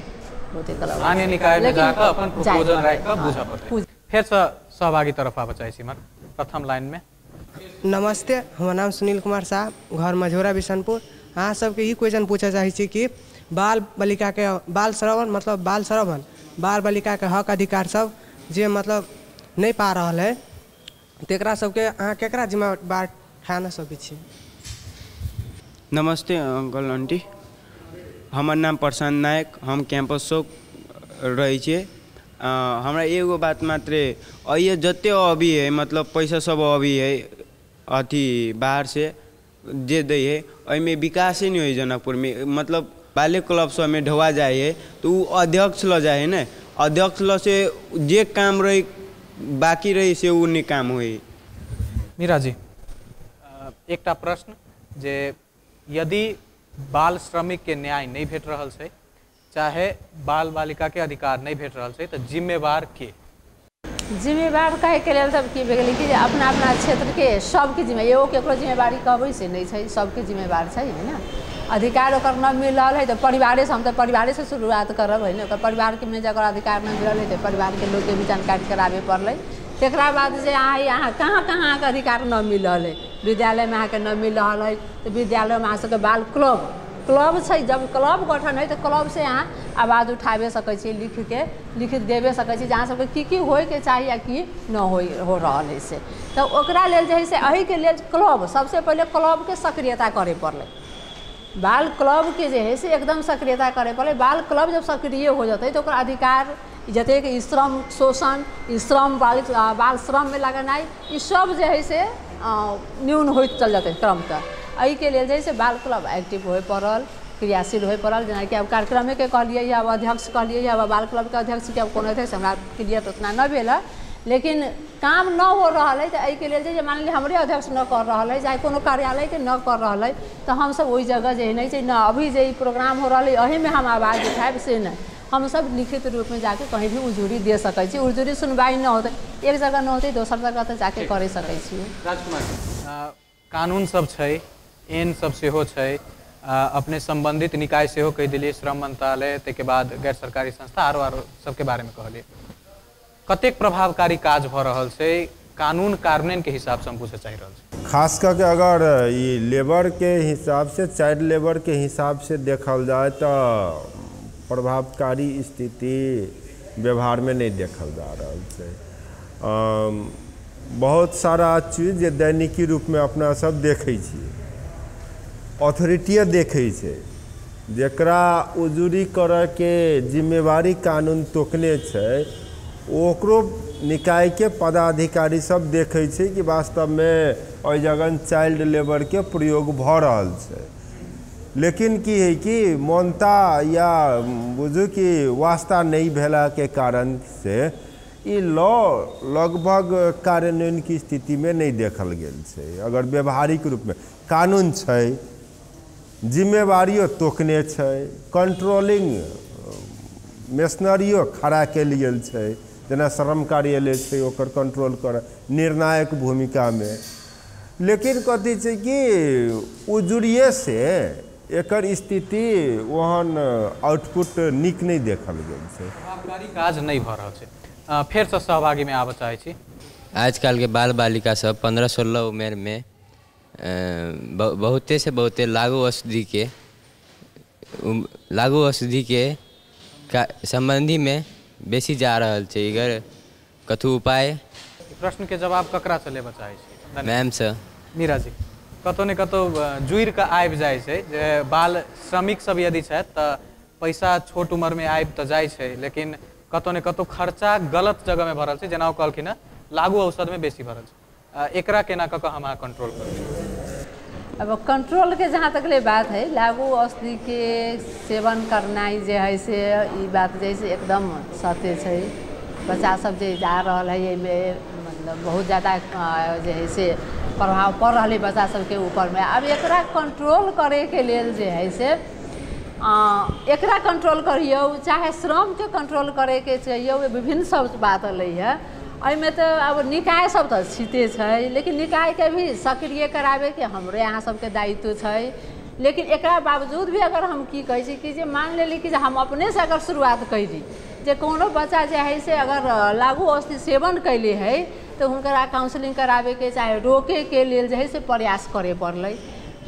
होतै क्लब। स्थानीय निकायमे जाकऽ अपन प्रपोजल राखि कऽ बुझऽ पड़तै। फेरसँ सहभागी तरफ आबऽ चाहै छी इम्हर प्रथम लाइनमे। नमस्ते, हमर नाम सुनील कुमार शाह, घर मझौरा बिशनपुर। अहाँ सबके ई क्वेश्चन पूछऽ चाहै छी कि बाल बालिकाके बाल श्रवण मतलब बाल श्रवण बाल बालिकाके हक अधिकार सब जे मतलब नहि पा रहल है, तकरा सबके अहाँ केकरा जिम्मेवार ठान सकै छी? नमस्ते अंकल आंटी, हमर नाम प्रशान्त नायक, हम कैंपस चौक रहै छियै। हमरा एगो बात मात्रे अइए, जते अभी है मतलब पैसा सब अभी है अथी बाहर से जे दै है, एहिमे विकासे नहि होइ जनकपुरमे। मतलब बाले क्लब सबमे ढौआ जाइ है तऽ ओ अध्यक्ष लऽ जाइ है ने, अध्यक्ष लऽ से जे काम रही बाकी रही से ओ नहि काम होइ। मीरा जी, एकटा प्रश्न जे यदि बाल श्रमिकके न्याय नहि भेट रहल छै, चाहे बाल बालिकाके अधिकार नहि भेट रहल छै, तऽ जिम्मेवार के? जिम्मेवार कहैके लेल तब की भऽ गेलै कि जे अपना अपना क्षेत्रके सबके जिम्मे, एगो केकरो जिम्मेवारी कहबै से नहि छै, सबके जिम्मेवार छै होइन। अधिकार ओकर न मिल रहल है तऽ परिवारेसँ, हम तऽ परिवारेसँ शुरुआत करब होइन। ओकर परिवारके मे जकर अधिकार नहि मिलल है तऽ परिवारके लोकके भी जानकारी कराबे पड़लै। तकरा बाद जे अहाँ अहाँ कहाँ कहाँ अहाँके अधिकार न मिल रहल है, विद्यालयमे अहाँके न मिल रहल है तऽ विद्यालयमे अहाँ सबके बाल क्लब क्लब छै। जब क्लब गठन है तऽ क्लबसँ अहाँ आवाज उठाबे सकै छी, लिखके लिखित देबे सकै छी जे अहाँ सबके की की होइके चाही आ की न होइ हो रहल है से। तऽ ओकरा लेल जे है से एहिके लेल क्लब सबसँ पहिले क्लबके सक्रियता करे पड़लै। बाल क्लबके जे है से एकदम सक्रियता करे पड़लै। बाल क्लब जब सक्रिय हो जेतै तऽ ओकर अधिकार जतेक श्रम शोषण, श्रम बाल बाल श्रममे लगेनाइ, ई सब जे है से न्यून होइत चल जेतै क्रमतः। एहिके लेल जे है से बाल क्लब एक्टिव होय पड़ल, क्रियाशील होय पड़ल। जेनाकि आब कार्यक्रमेके कहलियै, आब अध्यक्ष कहलियै, आब बाल क्लबके अध्यक्षके आब कोन हेतै से हमरा क्लियर उतना नहि भेल हँ, लेकिन काम न हो रहल है। तऽ एहिके लेल जे मानि लिअ हमरे अध्यक्ष न कर रहल है, चाहे कोनो कार्यालयके न कर रहल है, तऽ हमसब ओहि जगह जे नहि छै न अभी जे ई प्रोग्राम हो रहल है एहिमे हम आवाज उठायब से नहि, हमसब लिखित रूपमे जाके कहीँ भी उजुरी दे सकै छी। उजुरी सुनवाइ न होतै, एक जगह न होतै, दोसर जगह तऽ जाके करि सकै छी। राजकुमार, कानून सब छै, एन सब सेहो छै, अपने सम्बन्धित निकाय सेहो कहि देलियै, श्रम मंत्रालय, ताहिके बाद गैर सरकारी संस्था आरो आरो सबके बारेमे कहलियै, कतेक प्रभावकारी काज भऽ रहल छै कानून कार्यान्वयनके हिसाबसँ हम पूछऽ चाहि रहल छी? खास कऽ के अगर ई लेबरके हिसाबसँ, चाइल्ड लेबरके हिसाबसँ देखल जाय तऽ प्रभावकारी स्थिति व्यवहारमे नहि देखल जा रहल छै। बहुत सारा चीज जे दैनिकी रूपमे अपना सब देखै छियै। अथॉरिटीए देखै छै, जकरा उजूरी करऽके जिम्मेवारी कानून तोकने छै ओकरो निकायके पदाधिकारी सब देखै छै कि वास्तवमे एहि जगह चाइल्ड लेबरके प्रयोग भऽ रहल छै। लेकिन की है कि मौनता या बुझू कि वास्ता नहि भेलाके कारण से ई लॉ लगभग कार्यान्वयन की स्थितिमे नहि देखल गेल छै। अगर व्यवहारिक रूपमे कानून छै, जिम्मेवारियो तोकने छै, कंट्रोलिंग मशीनरियो खड़ा कयल गेल छै, जेना श्रम कार्यालय छै ओकर कंट्रोल कर निर्णायक भूमिकामे, लेकिन कथी छै कि उजुरिये से एकर स्थिति ओहन आउटपुट नीक नहि देखल गेल छै, प्रभावकारी काज नहि भऽ रहल छै। फेरसँ सहभागीमे आबऽ चाहै छी। आजकलके बाल बालिका सब 15-16 उमेरमे बहुते से बहुते लागू औषधिके सम्बन्धीमे बेसी जा रहल छै। अगर कथू उपाय? प्रश्नके जवाब ककरा से लेबऽ चाहै छी? मैम से। मीरा जी, कतौ ने कतौ जुड़ि कऽ आबि जाइ छै जे बाल श्रमिक सब यदि छथि तऽ पैसा छोट उम्रमे आबि तऽ जाइ छै, लेकिन कतौ ने कतौ खर्चा गलत जगहमे भरल छै, जेना ओ कहलखिन हँ लागू औषधमे बेसी भरल छै। एकरा केना कऽ कऽ हम अहाँ कंट्रोल करबै? अब कंट्रोल के जहाँ तक ले बात है, लागू औषधि के सेवन करनाइ जे है से ई बात जे है एकदम सत्य छै। बच्चा सब जे जा रहल है एहिमे मतलब बहुत ज़्यादा जे है से प्रभाव पड़ रहा है बच्चा सबके ऊपरमे। अब एकरा कंट्रोल करैके लेल जे है से एकरा कंट्रोल करियौ, चाहे श्रमके कंट्रोल करैके चाहिए, विभिन्न सब बात अलै है एहिमे। तऽ अब निकाय सब तऽ छिते छै, लेकिन निकायके भी सक्रिय कराबैके हमरे अहाँ सबके दायित्व छै। लेकिन एकरा बावजूद भी अगर हम की कहै छी कि जे मान लेली कि जे हम अपनेसँ अगर शुरुआत कैली जे कोनो बच्चा जे है से अगर लागू औषधि सेवन कैले है तऽ हुनकरा काउंसलिंग कराबैके चाहे रोकैके लेल जे है से प्रयास करे पड़लै।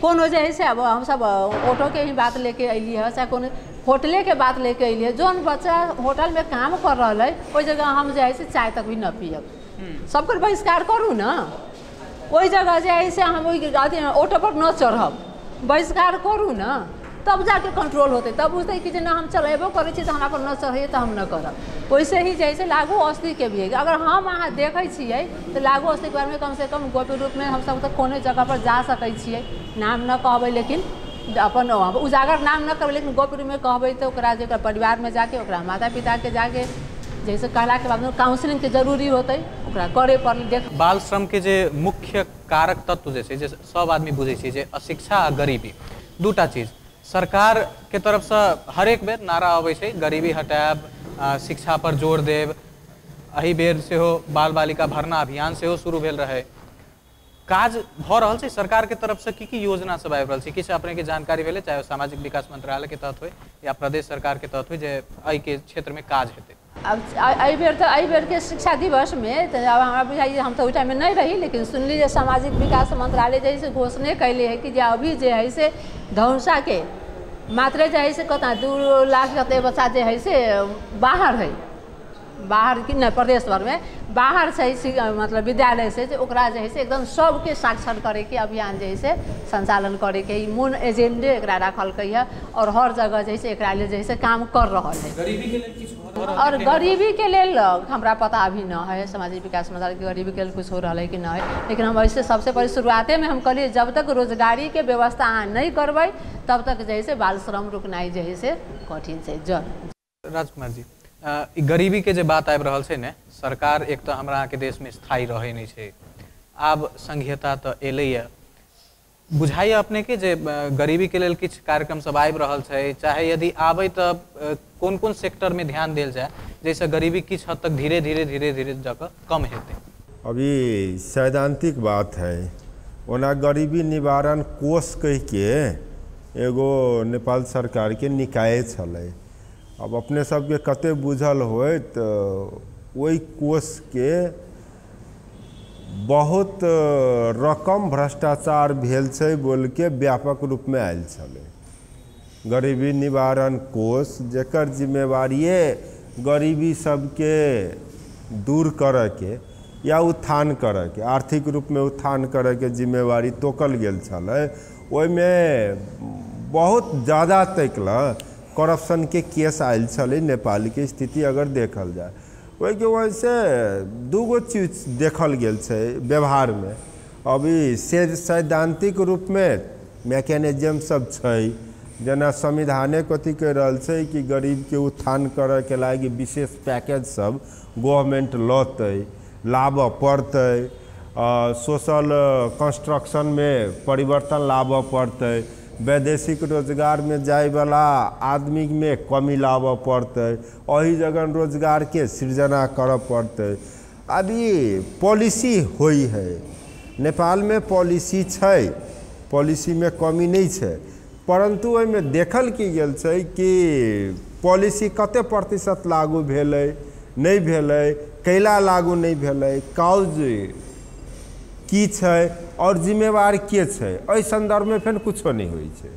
कोनो जे है से अब हमसब ऑटोके ही बात लेके अयली है, चाहे कोनो होटलेके बात लेके अयली है, जौन बच्चा होटलमे काम कर रहल है ओहि जगह हम जे है से चाय तक भी न पियब, सबके बहिष्कार करू ने। ओहि जगह जे है से हम ओहि ऑटो पर न चढ़ब, बहिष्कार करू ने, तब जाके कंट्रोल होतै, तब बुझतै कि जे न हम चलेबो करै छी तऽ हमरा पर न चढ़ैए तऽ हम न करब। वैसे ही जे है से लागू औषधिके भी है, अगर हम अहाँ देखै छियै तऽ लागू औषधिके बारेमे कमसँ कम गोप्य रूपमे हमसब तऽ कोनो जगहपर जा सकै छियै, नाम न कहबै लेकिन अपन उजागर नाम न करबै, लेकिन गोप्य रूपमे कहबै तऽ ओकरा जे ओकरा परिवारमे जाके ओकरा माता पिताके जाके जैसे कहलाके बाद काउंसलिंगके जरूरी होतै ओकरा करे पड़लै। देख बाल श्रमके जे मुख्य कारक तत्व जे छै, जे सब आदमी बुझै छै जे अशिक्षा आ गरीबी दूटा चीज सरकार के तरफसँ हरेक बेर नारा अबै छै, गरीबी हटायब, शिक्षा पर जोर देब। एहि बेर सेहो बाल बालिका भरना अभियान सेहो शुरू भेल रहै। काज भऽ रहल छै सरकार के तरफसँ? की की योजना सब आबि रहल छै किछु अपने के जानकारी भेलै, चाहे सामाजिक विकास मंत्रालय के तहत होय या प्रदेश सरकार के तहत होय, जे एहिके क्षेत्रमे काज हेतै? अब एहिबेर तऽ एहिबेरके शिक्षा दिवसमे तऽ अब हमरा बुझाइए, हम तऽ ओहि टाइममे नहि रही, लेकिन सुनली जे सामाजिक विकास मंत्रालय जे है से घोषणे कैले है कि जे अभी जे है से धनुषाके मात्रे जे है से कतना 2 लाख कते बच्चा जे है से बाहर है, बाहर कि नहि प्रदेश भरमे बाहर छै मतलब विद्यालय से, जे ओकरा जे है से एकदम सबके साक्षर करैके अभियान जे है से संचालन करैके ई मूल एजेंडे एकरा रखलकै है और हर जगह जे है से एकरा लेल जे है से काम कर रहल है। और गरीबी के लेल हमरा पता अभी न है, सामाजिक विकास मंत्रालय के गरीबी के लेल कुछ हो रहा है कि न है, लेकिन हम ऐसे सबसे पहले शुरुआते में हम कहलिए जब तक रोजगारी के व्यवस्था अहाँ नहीं करबै तब तक जे है से बाल श्रम रुकनाइ जे है से कठिन छै। जर राजकुमार जी, गरीबी के जे बात आबि रहल छै ने, सरकार एक तऽ हमरा अहाँके देशमे स्थायी रहै नहि छै, आब संघीयता तऽ एलैए, बुझाइए अपने के जे गरीबी के लेल किछु कार्यक्रम सब आबि रहल छै, चाहे यदि आबै तऽ कोन कोन सेक्टरमे ध्यान देल जाय जाहिसँ गरीबी किछु हद तक धीरे धीरे धीरे धीरे जाकऽ कम हेतै? अभी सैद्धांतिक बात है, ओना गरीबी निवारण कोष कहिके एगो नेपाल सरकारके निकाय छलै। अब अपने सबके कते बुझल होय तऽ ओहि कोषके बहुत रकम भ्रष्टाचार भेल छै बोलके व्यापक रूपमे आयल छलै। गरीबी निवारण कोष जकर जिम्मेवारिये गरीबी सबके दूर करऽके, या उत्थान करऽके, आर्थिक रूपमे उत्थान करऽके जिम्मेवारी तोकल गेल छलै, ओहिमे बहुत ज़्यादा तकला करप्शनके केस आयल छलै। नेपालके स्थिति अगर देखल जाय ओहिके वजहसँ दूगो चीज देखल गेल छै व्यवहारमे। अभी सैद्धांतिक रूपमे मैकेनिज्म सब छै, जेना संविधाने कथी कहि रहल छै कि गरीबके उत्थान करऽके लागि विशेष पैकेज सब गवर्नमेंट लतै, लाबऽ पड़तै, सोशल कंस्ट्रक्शनमे परिवर्तन लाबऽ पड़तै, वैदेशिक रोजगारमे जायवला आदमीमे कमी लाबऽ पड़तै, एहि जगह रोजगारके सृजना करऽ पड़तै। अभी पॉलिसी होइ है, नेपालमे पॉलिसी छै, पॉलिसीमे कमी नहि छै, परंतु ओहिमे देखल की गेल छै कि पॉलिसी कते प्रतिशत लागू भेलै, नहि भेलै, कैला लागू नहि भेलै, काउज की छै और जिम्मेवार के छै, एहि सन्दर्भमे फेर कुछो नहि होइ छै।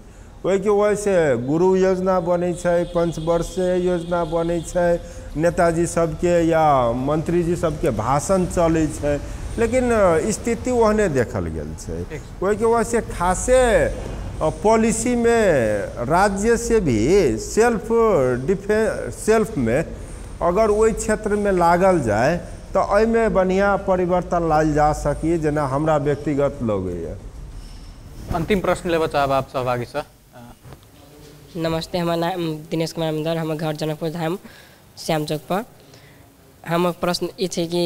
ओहिके वजहसँ गुरु योजना बनै छै, पंचवर्षीय योजना बनै छै, नेताजी सबके या मंत्रीजी सबके भाषण चलै छै, लेकिन स्थिति ओहने देखल गेल छै। ओहिके वजहसँ खासे पॉलिसी में राज्य से भी सेल्फ सेल्फ में अगर ओहि क्षेत्र में लागल जाए तो एहिमे बढ़िया परिवर्तन लायल जा सकी, जेना हमरा व्यक्तिगत लगैए। अंतिम प्रश्न लेबऽ चाहब आप सहभागी सर। नमस्ते, हमर नाम दिनेश कुमार मंडल, हमर घर जनकपुर धाम श्याम चौक पर। हमर प्रश्न ई छै कि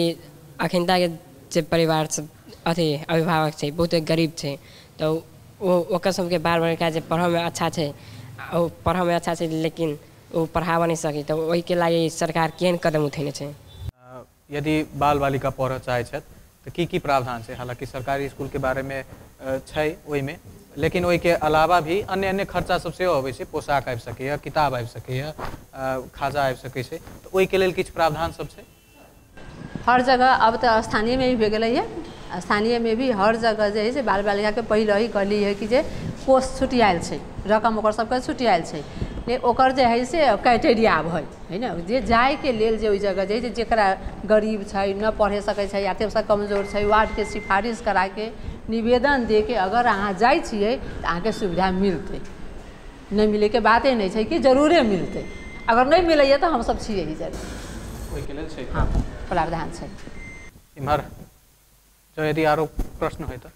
अखनताके जे परिवार सब अथी अभिभावक छै बहुत गरीब छै, तऽ ओ ओकर सबके बाल बच्चा जे पढ़ऽमे अच्छा छै, ओ पढ़ऽमे अच्छा छै लेकिन ओ पढ़ाबऽ नहि सकै, तऽ ओहिके लागि सरकार केहन कदम उठेने छै? यदि बाल बालिका पढ़ऽ चाहै छथि तऽ की की प्रावधान छै? हालाँकि सरकारी स्कूलके बारेमे छै ओहिमे, लेकिन ओहिके अलावा भी अन्य अन्य खर्चा सब सेहो अबै छै, पोशाक आबि सकैए, किताब आबि सकैए, खाजा आबि सकै छै, तऽ ओहिके लेल किछु प्रावधान सब छै? हर जगह अब तऽ स्थानीयमे भी भए गेलैए, स्थानीयमे भी हर जगह जे है से बाल बालिकाके पहिले ही कहली है कि जे कोष छुटियायल छै, रकम ओकर सबके छुटियायल छै, लेकिन ओकर जे है से क्राइटेरिया आब है ने, जे जाइके लेल जे ओहि जगह जे है जकरा गरीब छै, न पढ़े सकै छै, आर्थिक रूपसँ कमजोर छै, वार्डके सिफारिश कराके निवेदन दे के अगर अहाँ जाइ छियै तऽ अहाँके सुविधा मिलतै, नहि मिलैके बाते नहि छै कि जरूरे मिलतै। अगर नहि मिलैए तऽ हमसब छियै ही जरूर, ओहिके लेल छै, हँ प्रावधान छै। इम्हर जो यदि आरो प्रश्न होइ तऽ।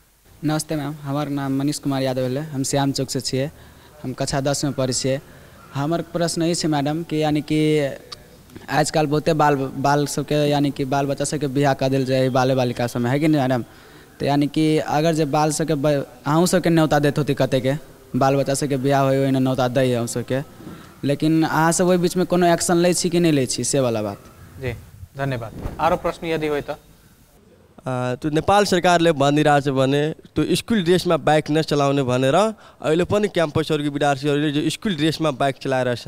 नमस्ते मैम, हमर नाम मनीष कुमार यादव भेलै, हम श्याम चौकसँ छियै, हम कक्षा 10 में पढ़ै छियै। हमर प्रश्न ई छै मैडम कि यानी कि आजकल बहुते बाल सबके यानी कि बाल बच्चा सबके बियाह कऽ देल जाइ है बाले बालिका सबमे, है कि नहि मैडम? तऽ यानी कि अगर जे बाल सबके अहूँ सबके न्योता दैत होतै, कतेके बाल बच्चा सबके बियाह होइ ओहिमे न्योता दै अहूँ सबके, लेकिन अहाँ सब ओहि बीचमे कोनो एक्शन लै छी कि नहि लै छी, से वाला बात। जी धन्यवाद। आरो प्रश्न यदि होइ तऽ। त्यो नेपाल सरकारले भनिरहेको छ भने त्यो स्कुल ड्रेसमा बाइक नचलाउने भनेर अहिले पनि क्याम्पसहरूको विद्यार्थीहरूले जो स्कुल ड्रेसमा बाइक चलाइरहेछ,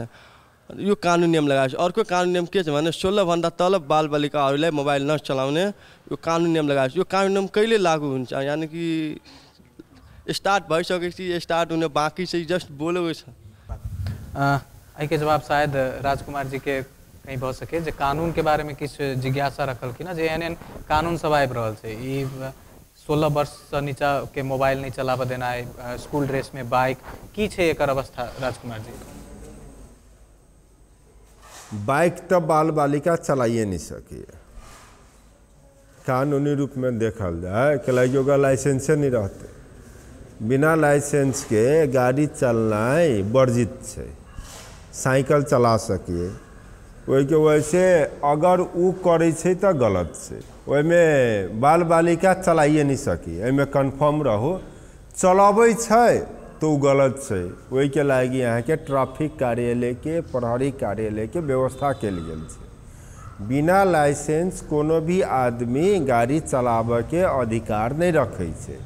यो कानुन नियम लगाएको छ। अर्को कानुन नियम के छ भने 16 भन्दा तल बालबालिकाहरूलाई मोबाइल नचलाउने यो कानुन नियम लगाएको छ। यो कानुन नियम कहिले लागू हुन्छ? यानि कि स्टार्ट भइसकेपछि स्टार्ट हुने बाँकी चाहिँ जस्ट बोलेको छ। एहिके जवाब शायद राजकुमार जी के कहीं भऽ सके, जे कानून के बारे में किछु जिज्ञासा रखलखिन जे एहन एहन कानून सब आबि रहल छै, ई 16 वर्षसँ नीचा के मोबाइल नहि चलाबऽ देनाइ, स्कूल ड्रेस में बाइक, की छै एकर अवस्था राजकुमार जी? बाइक तऽ बाल बालिका चलाइए नहि सकैए कानूनी रूपमे देखल जाय, कैलाकि ओकरा लाइसेंसे नहि रहतै। बिना लाइसेंसके गाड़ी चलनाइ वर्जित छै, साइकिल चला सकिए, ओहिके वजहसँ अगर ओ करै छै तऽ गलत छै। ओहिमे बाल बालिका चलाइए नहि सकी, एहिमे कन्फर्म रहू, चलाबै छै तऽ ओ गलत छै। ओहिके लागि अहाँके ट्रैफिक कार्यालयके, प्रहरी कार्यालयके व्यवस्था कयल गेल छै। बिना लाइसेंस कोनो भी आदमी गाड़ी चलाबऽके अधिकार नहि रखै छै।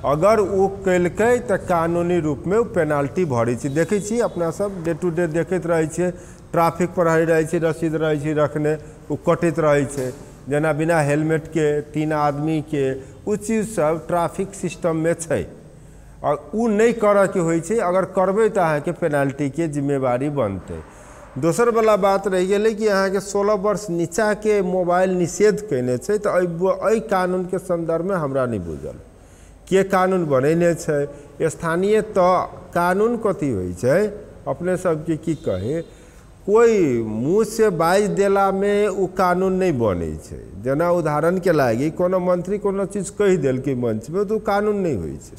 अगर ओ केलकै तऽ कानूनी रूपमे ओ पेनाल्टी भरै छै। देखै छी अपना सब डे टू डे देखैत रहै छियै, ट्रैफिक प्रहरी रहै छै, रसीद रहै छै रखने, ओ कटैत रहै छै, जेना बिना हेलमेटके 3 आदमीके, ओ चीज सब ट्रैफिक सिस्टममे छै और ओ नहि करऽके होइ छै। अगर करबै तऽ अहाँके पेनाल्टीके जिम्मेवारी बनतै। दोसर वाला बात रहि गेलै कि अहाँके 16 वर्ष नीचाके मोबाइल निषेध कयने छै, तऽ एहि कानूनके सन्दर्भमे हमरा नहि बुझल के कानून बनेने छै। स्थानीय तऽ कानून कथी होइ छै अपने सबके की कही, कोई मुँह से बाजि देलामे ओ कानून नहि बनै छै। जेना उदाहरणके लागि कोनो मंत्री कोनो चीज कहि देलकै मंचमे तऽ ओ कानून नहि होइ छै।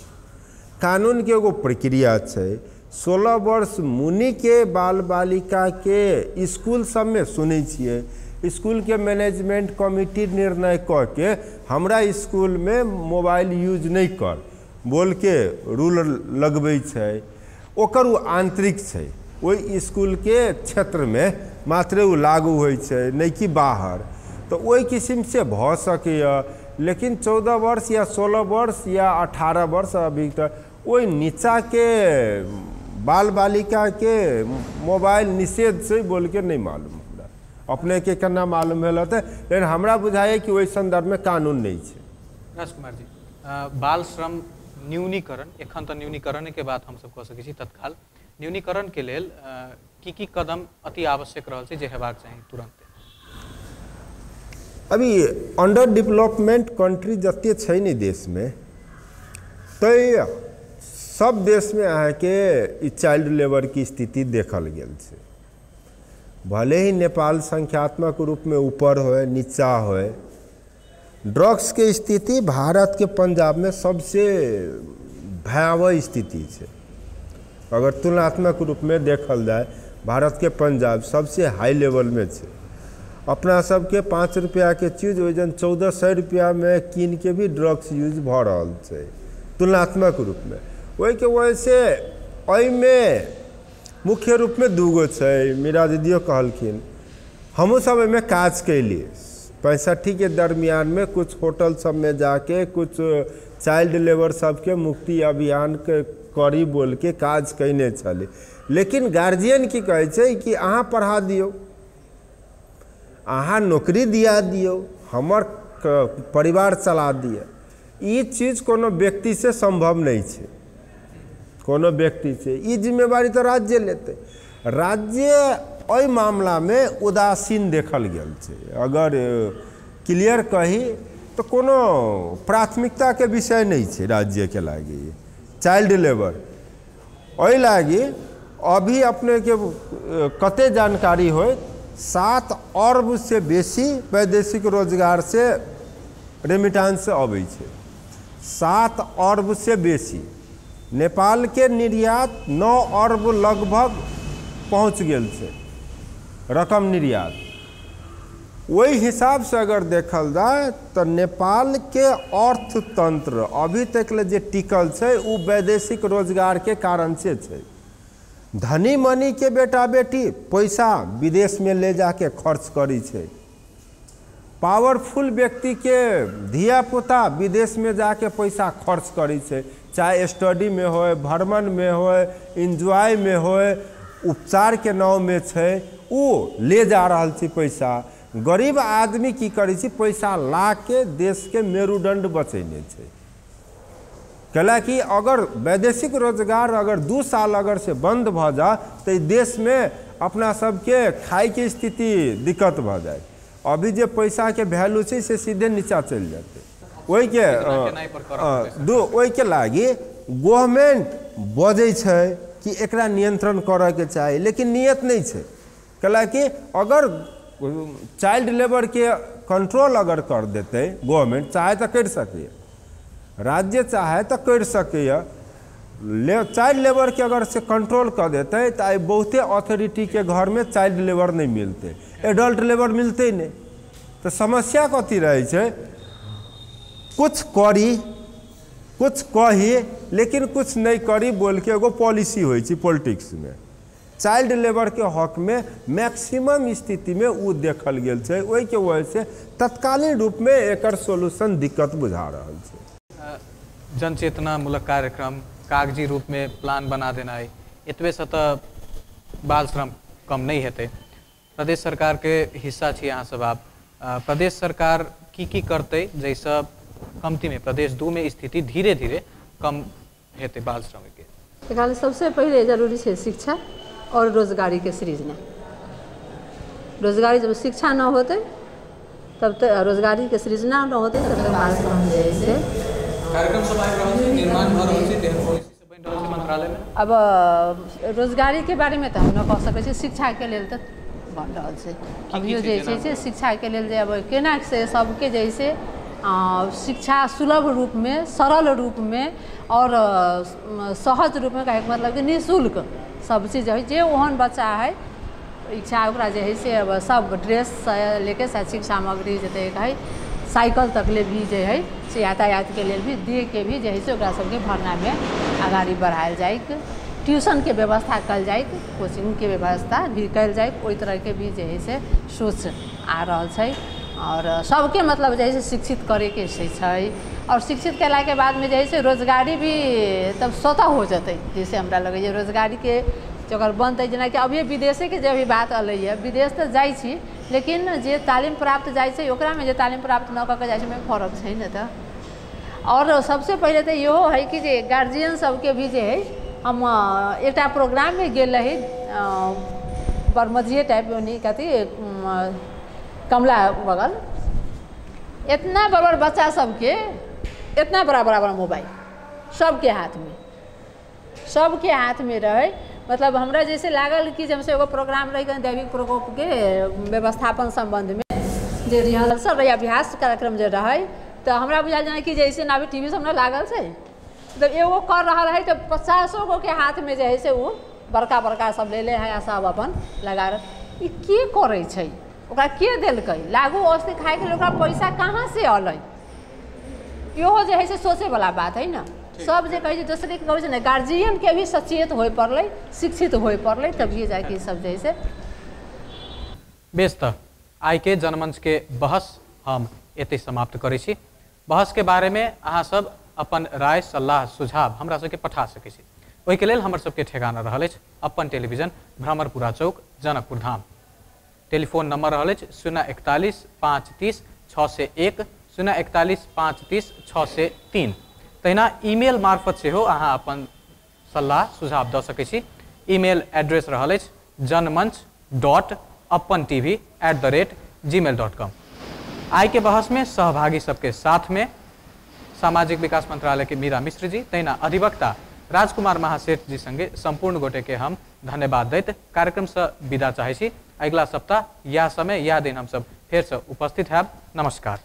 कानूनके एगो प्रक्रिया छै। 16 वर्ष मुनिके बाल बालिकाके इसकुल सबमे सुनै छियै, इसकुलके मैनेजमेंट कमिटी निर्णय कऽ के हमरा इसकुलमे मोबाइल यूज नहि कर बोलके रूल लगबै छै, ओकर ओ आंतरिक छै, ओहि इसकुलके क्षेत्रमे मात्रे ओ लागू होइ छै, नहि कि बाहर। तऽ ओहि किसिमसँ भऽ सकैए। लेकिन 14 वर्ष या 16 वर्ष या 18 वर्ष अभी तक ओहि नीचाके बाल बालिकाके मोबाइल निषेध छै बोलके नहि मालूम हमरा, अपनेके केना मालूम भेल होतै, लेकिन हमरा बुझाइए कि ओहि सन्दर्भमे कानून नहि छै। राजकुमार जी, बाल श्रम न्यूनीकरण, एखन तऽ न्यूनीकरणके बात हमसब कऽ सकै छी, तत्काल न्यूनीकरण के लेल की की कदम अति आवश्यक रहल छै जे हेबाक चाही तुरंत? अभी अंडर डेवलपमेंट कंट्री जते छै ने देशमे, तै सब देशमे अहाँके ई चाइल्ड लेबरके स्थिति देखल गेल छै। भले ही नेपाल संख्यात्मक रूपमे ऊपर होय नीचा होय, ड्रग्सके स्थिति भारतके पंजाबमे सबसे भयावह स्थिति छै। अगर तुलनात्मक रूपमे देखल जाय, भारतके पंजाब सबसे हाई लेवलमे छै। अपना सबके 5 रुपैआके चीज ओहिजन 1400 रुपैआमे कीनके भी ड्रग्स यूज भऽ रहल छै तुलनात्मक रूपमे। ओहिके वजहसँ एहिमे मुख्य रूपमे दूगो छै। मीरा दीदियो कहलखिन, हमहूँ सब एहिमे काज कैलियै 65 के दरमियानमे, कुछ होटल सबमे जाके कुछ चाइल्ड लेबर सबके मुक्ति अभियानके करी बोलके काज कयने छलै। लेकिन गार्जियन की कहै छै कि अहाँ पढ़ा दियौ, अहाँ नौकरी दिया दियौ, हमर परिवार चला दिअ। ई चीज कोनो व्यक्तिसँ सम्भव नहि छै, कोनो व्यक्तिसँ ई जिम्मेवारी तऽ राज्य लेतै। राज्य एहि मामलामे उदासीन देखल गेल छै। अगर क्लियर कही तऽ कोनो प्राथमिकताके विषय नहि छै राज्यके लागि चाइल्ड लेबर। एहि लागि अभी अपनेके कते जानकारी होय, 7 अरब से बेसी वैदेशिक रोजगार से रेमिटांस अबै छै, 7 अरब से बेसी। नेपालके निर्यात 9 अरब लगभग पहुँच गेल छै रकम निर्यात। ओहि हिसाबसँ अगर देखल जाय तऽ नेपालके अर्थतंत्र अभी तक ले जे टिकल छै ओ वैदेशिक रोजगारके कारण से छै। धनी मनी के बेटा बेटी पैसा विदेशमे ले जाके खर्च करै छै, पावरफुल व्यक्तिके धियापुता विदेशमे जाके पैसा खर्च करै छै, चाहे स्टडीमे होय, भ्रमणमे होय, एन्जॉयमे होय, उपचारके नाममे छै, ओ ले जा रहल छै पैसा। गरीब आदमी की करै छै, पैसा ला के देशके मेरुदंड बचेने छै। कैलाकि अगर वैदेशिक रोजगार अगर 2 साल अगर से बंद भऽ जाए तऽ देशमे अपना सबके खाइके स्थिति दिक्कत भऽ जाए। अभी जे पैसाके वैल्यू छै से सीधे नीचा चलि जेतै। ओहिके ओहिके लागि गवर्नमेंट बजै छै कि एकरा नियंत्रण करऽके चाही, लेकिन नियत नहि छै। कैलाकि अगर चाइल्ड लेबरके कंट्रोल अगर कर देतै गवर्नमेंट, चाहे तऽ करि सकैए, राज्य चाहे तऽ करि सकैए, चाइल्ड लेबरके अगर से कंट्रोल कऽ देतै तऽ आइ बहुते अथॉरिटीके घरमे चाइल्ड लेबर नहि मिलतै, एडल्ट लेबर मिलतै नहि। तऽ समस्या कथी रहै छै, कुछ करी कुछ कही लेकिन कुछ नहि करी बोलके एगो पॉलिसी होइ छै पॉलिटिक्समे। चाइल्ड लेबरके हकमे मैक्सिमम स्थितिमे ओ देखल गेल छै। ओहिके वजहसँ तत्कालीन रूपमे एकर सोल्यूशन दिक्कत बुझा रहल छै। जनचेतनामूलक कार्यक्रम कागजी रूपमे प्लान बना देनाइ, एतबेसँ तऽ बाल श्रम कम नहि हेतै। प्रदेश सरकारके हिस्सा छी अहाँ सब आब, प्रदेश सरकार की की करतै जाहिसँ कमतीमे प्रदेश 2 मे स्थिति धीरे धीरे कम हेतै बाल श्रमके? एकरा लेल सबसँ पहिले जरूरी छै शिक्षा और रोजगारीके सृजना। रोजगारी जब शिक्षा न होतै तब तऽ रोजगारीके सृजना न होतै तब तक बाल श्रम जे है से कार्यक्रम सब आबि रहल छै, निर्माण भऽ रहल छै, तेहन पॉलिसी सब बनि रहल छै मंत्रालय में। अब रोजगारीके बारेमे तऽ हम न कह सकै छी, शिक्षाके लेल तऽ बनि रहल छै। अभियो जे छै से शिक्षाके लेल जे अब केना से सबके जे से शिक्षा सुलभ रूपमे, सरल रूपमे और सहज रूपमे, कहैके मतलब कि निःशुल्क सब चीज है। जे ओहन बच्चा है इच्छा ओकरा जे है से अब सब ड्रेस लेके शैक्षिक सामग्री जतेक है साइकिल तक ले भी जे है से यातायातके लेल भी दे के भी जे है से ओकरा सबके भरनामे अगाडि बढ़ायल जाइक, ट्यूशनके व्यवस्था कयल जाइक, कोचिंगके व्यवस्था भी कयल जाइक, ओहि तरहके भी जे है से सोच आ रहल छै। और सबके मतलब जे है से शिक्षित करैके से छै, और शिक्षित कयलाके बादमे जे है से रोजगारी भी तब स्वतः हो जेतै। जैसे हमरा लगैए रोजगारीके अगर बनतै, जेनाकि अभी विदेशेके जे अभी बात अलैए, विदेश तऽ जाइ छी लेकिन जे तालीम प्राप्त जाइ छै ओकरामे जे तालीम प्राप्त न कऽ के जाइ छै ओहिमे फरक छै ने। तऽ और सबसे पहिले तऽ इहो है कि जे गार्जियन सबके भी जे है, हम एकटा प्रोग्राममे गेल रही बरमजिए टाइप कथी कमला बगल, इतना बड़ बड़ बच्चा सबके इतना बड़ा बड़ा बड़ा मोबाइल सबके हाथमे, सबके हाथमे रहै। मतलब हमरा जैसे लागल कि जब से एगो प्रोग्राम रही दैविक प्रकोपके व्यवस्थापन सम्बन्धमे जे रिहर्सल रहै, अभ्यास कार्यक्रम जे रहै, तऽ हमरा बुझायल जेनाकि जैसे अभी टीवी सब ने लागल छै, मतलब एगो कर रहल है तऽ 50 गो के हाथमे जे है से ओ बड़का बड़का सब ले ले है आ सब अपन लगा रह। ई के करै छै, ओकरा के देलकै लागू औषधि खाइके लेल, ओकरा पैसा कहाँ से अलै, इहो जे है से सोचैवला बात है ने। सब जे कहै छै दोसरे के कहै छै ने, गार्जियन के भी सचेत होय पड़लै, शिक्षित होय पड़लै, तभिए जाके सब जे है से। बेस, तऽ आइ के जनमंच के बहस हम एतै समाप्त करै छी। बहस के बारे में अहाँ सब अपन राय, सलाह, सुझाव हमरा सबके पठा सकै छी। ओहिके लेल हमर सबके ठेगाना रहल अछि अपन टेलीविजन, भ्रमरपुरा चौक, जनकपुर धाम। टेलीफोन नंबर रहल अछि 041 530 601, 041 530 603। तहिना ईमेल मार्फत सेहो अहाँ अपन सलाह सुझाव दऽ सकै छी। ईमेल एड्रेस रहल अछि janmanch.apantv@gmail.com। आइ के बहस में सहभागी सबके साथ में सामाजिक विकास मंत्रालय के मीरा मिश्र जी, तहिना अधिवक्ता राजकुमार महासेठ जी संगे संपूर्ण गोटे के हम धन्यवाद दैत कार्यक्रम से विदा चाहै छी। अगिला सप्ताह या समय या दिन हम सब फेर से उपस्थित हैब। नमस्कार।